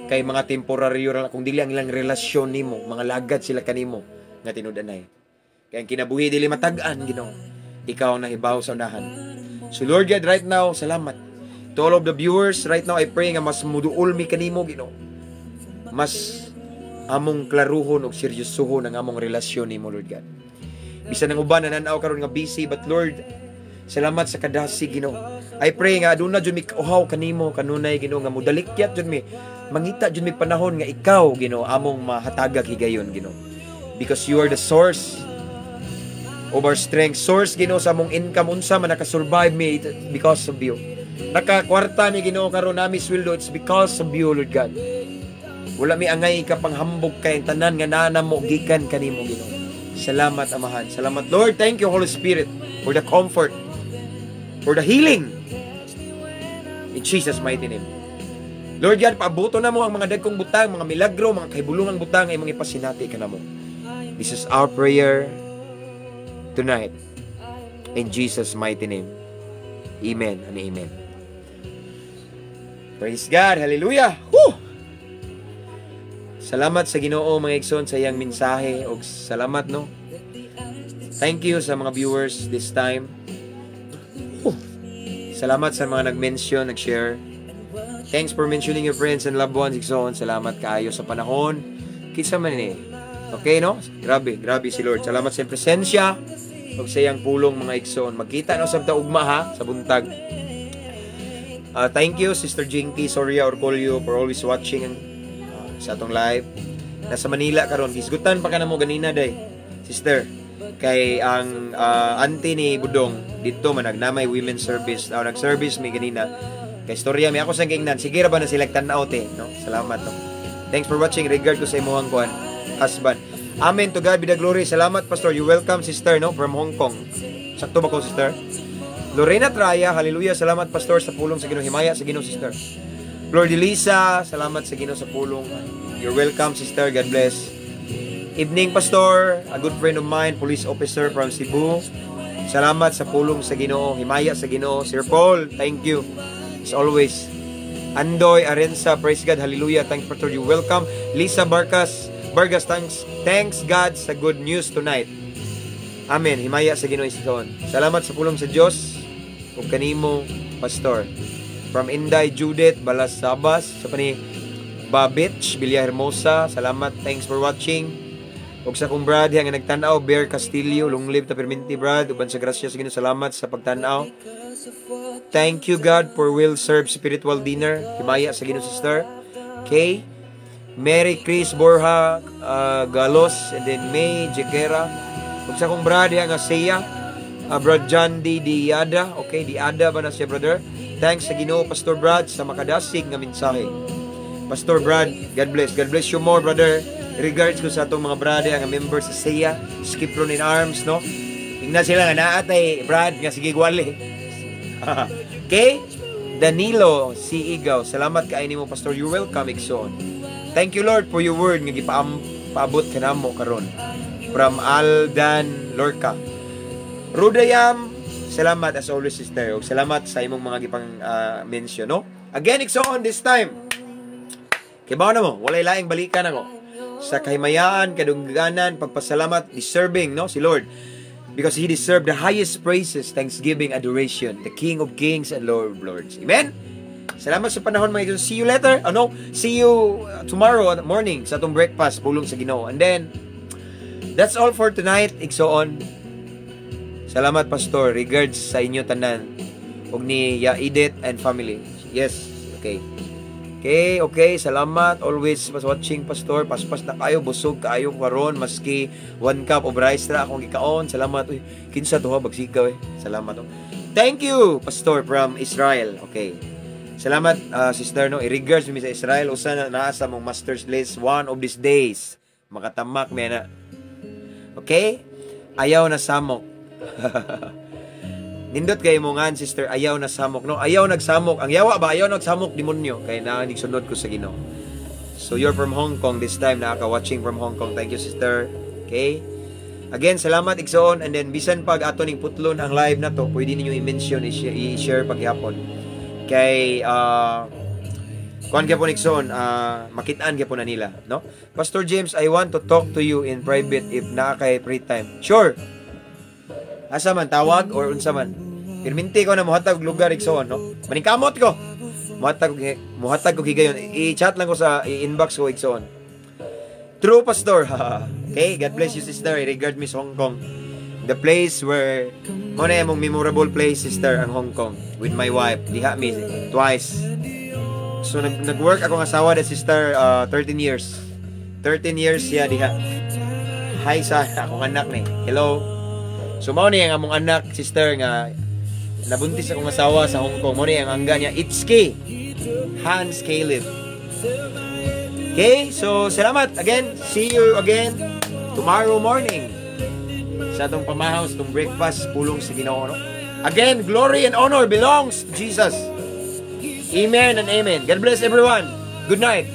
kay mga temporary ra, kung dili ang ilang relasyon nimo, mga lagad sila kanimo nga tinud-anay. Kay ang kinabuhi dili matag-an, Ginoo. Ikaw ang nahibaw sa unahan. So Lord God, right now, salamat. To all of the viewers, right now I pray nga mas muduol mi kanimo, Ginoo. Mas among klaruhon og seryosohon ang among relasyon nimo, Lord God. Bisan ang uban nananaw karon nga busy, but Lord, salamat sa kadasig, Ginoo. I pray nga aduna jud mi kauhaw kanimo kanunay, Ginoo, nga mudalikyat jud mi, mangita jud mi panahon nga ikaw, Ginoo, among mahatagag higayon, Ginoo. Because you are the source of our strength. Source, Ginoo, sa among income. Unsa man nakasurvive mi because of you. Nakakwarta mi, Ginoo, karon nami sweldo, it's because of you, Lord God. Wala mi angay ka panghambog kay ang tanan nga naa namo gikan kanimo, Ginoo. Salamat, Amahan. Salamat, Lord. Thank you, Holy Spirit, for the comfort, for the healing. In Jesus' mighty name. Lord God, paabuto namo ang mga dagkong butang, mga milagro, mga kahibulungang butang ay mga ipasinati ka namo. This is our prayer tonight. In Jesus' mighty name. Amen and amen. Praise God. Hallelujah. Woo! Salamat sa Ginoo, mga igsoon, sa iyang mensahe og salamat, no. Thank you sa mga viewers this time. Woo! Salamat sa mga nag-mention, nag-share. Thanks for mentioning your friends and loved ones, igsoon. Salamat kaayo sa panahon. Kinsa man ni. Okay, no? Grabe, grabe si Lord. Salamat sa iyang presensya ug sa iyang pulong, mga igsoon. Magkita na usab ta ugma ha sa buntag. Thank you, Sister Jinky Soria Orcolio, for always watching sa atong live. Nasa Manila karon. Hisgutan pa ka namo ganina day, sister. Kay ang auntie ni Budong dito man nagnamay women's service. Now nag-service mi ganina. Kay storya mi ako sang giingnan, sige ra ba na sila tan-aw te, no? Salamat, no. Thanks for watching. Regard ko sa imuhang kuan, husband. Amen. To God be the glory. Salamat, Pastor. You welcome, sister, no, from Hong Kong. Sakto ba ko, sister? Lorena Traya, hallelujah. Salamat, Pastor, sa pulong sa Ginoo. Himaya sa Ginoo, sister. Flor de Lisa, salamat sa Ginoo sa pulong. You're welcome, sister. God bless. Evening, Pastor. A good friend of mine, police officer from Cebu. Salamat sa pulong sa Ginoo. Himaya sa Ginoo. Sir Paul, thank you. As always. Andoy Arensa, praise God, hallelujah. Thanks, Pastor. You welcome. Lisa Barkas, Vargas, thanks, thanks God sa good news tonight. Amen. Himaya sa Ginoo Ison. Salamat sa pulong sa Dios ug kanimo, Pastor. From Inday Judith Balasabas, sa pani Babich Villahermosa, salamat. Thanks for watching. Ug sa akong brad nga nagtan-aw, Bear Castillo, long live ta perminti, brad, uban sa grasya sa Ginoo. Salamat sa pagtan-aw. Thank you, God, for will serve spiritual dinner. Himaya sa Ginoo, sister. Okay. Mary Chris Borja Galos and then May Jegera. Ug sa akong brad nga Siya, Brad John D. Diada. Okay, Diada ba na siya, brother? Thanks sa Ginoo, Pastor Brad, sa makadasig nga mensahe. Pastor Brad, God bless. God bless you more, brother. Regards ko sa atong mga brother nga member sa SEA, Skipron in Arms, no? Tingnan sila nga naa tay Brad nga sige gwali. Okay? Danilo C. Igaw, salamat kay nimo, Pastor. You're welcome, Igsoon. Thank you, Lord, for your word nga gipaam paabot kanamo karon. From Aldan Lorca. Rudayam, salamat as always, sister. Ug salamat sa imong mga gipang mention, no? Again, Igsoon, this time. Kibaw na mo, walay laing balikan ako. Sa kahimayaan, kadungganan, pagpasalamat, deserving, no, si Lord. Because He deserved the highest praises, thanksgiving, adoration, the King of Kings and Lord of Lords. Amen? Salamat sa panahon, mga igsoon. See you later. Ano? See you tomorrow morning sa atong breakfast, pulong sa Ginoo. And then, that's all for tonight, igsoon. Salamat, Pastor. Regards sa inyo tanan. Ug ni Ya Edith and family. Yes. Okay. Okay. Salamat. Always was watching, Pastor. Paspas na kayo. Busog kaayo karon maski one cup of rice ra akong gikaon. Salamat. Uy, kinsa to ha? Bagsikaw eh. Salamat. Oh. Thank you, Pastor from Israel. Okay. Salamat, sister, no. I-regards mi sa Israel. Usa na naa sa mong master's list. One of these days. Makatamak mi na. Okay? Ayaw na samok. Nindot kay mo nga, sister, ayaw na samok, no? Ayaw nagsamok. Ang yawa ba, ayaw nagsamok demonyo. Kay na sunod ko sa Ginoo. So you're from Hong Kong this time, naka-watching from Hong Kong. Thank you, sister. Okay? Again, salamat, igsoon. And then bisan pag ato ning putlon ang live na to, pwede ninyo i-mention, i-share paghapon. Kay kuan gyapon, igsoon, makitaan gyapon na nila, no? Pastor James, I want to talk to you in private if naa kay free time. Sure. Asa man tawag or unsa man. Pirminti ko na mohatag og lugar, igsoon, no? Maningkamot ko. Muhatag ko higayon. I-chat lang ko sa i-inbox ko, igsoon. True, Pastor. Okay, God bless you, sister. I regard Miss Hong Kong. The place where mo na imong memorable place, sister, ang Hong Kong with my wife. Diha mi twice. So nag-work akong asawa da, sister, 13 years. 13 years siya diha. Hi sa akong anak ni. Hello. So mao ni ang among anak, sister, nga nabuntis akong asawa sa Hong Kong. Mao ni ang angga niya, Itsuki Hans Caleb. Okay, so salamat again. See you again tomorrow morning sa atong pamahaw, sa atong breakfast, pulong sa Ginoo, no? Again, glory and honor belongs to Jesus. Amen and amen. God bless everyone. Good night.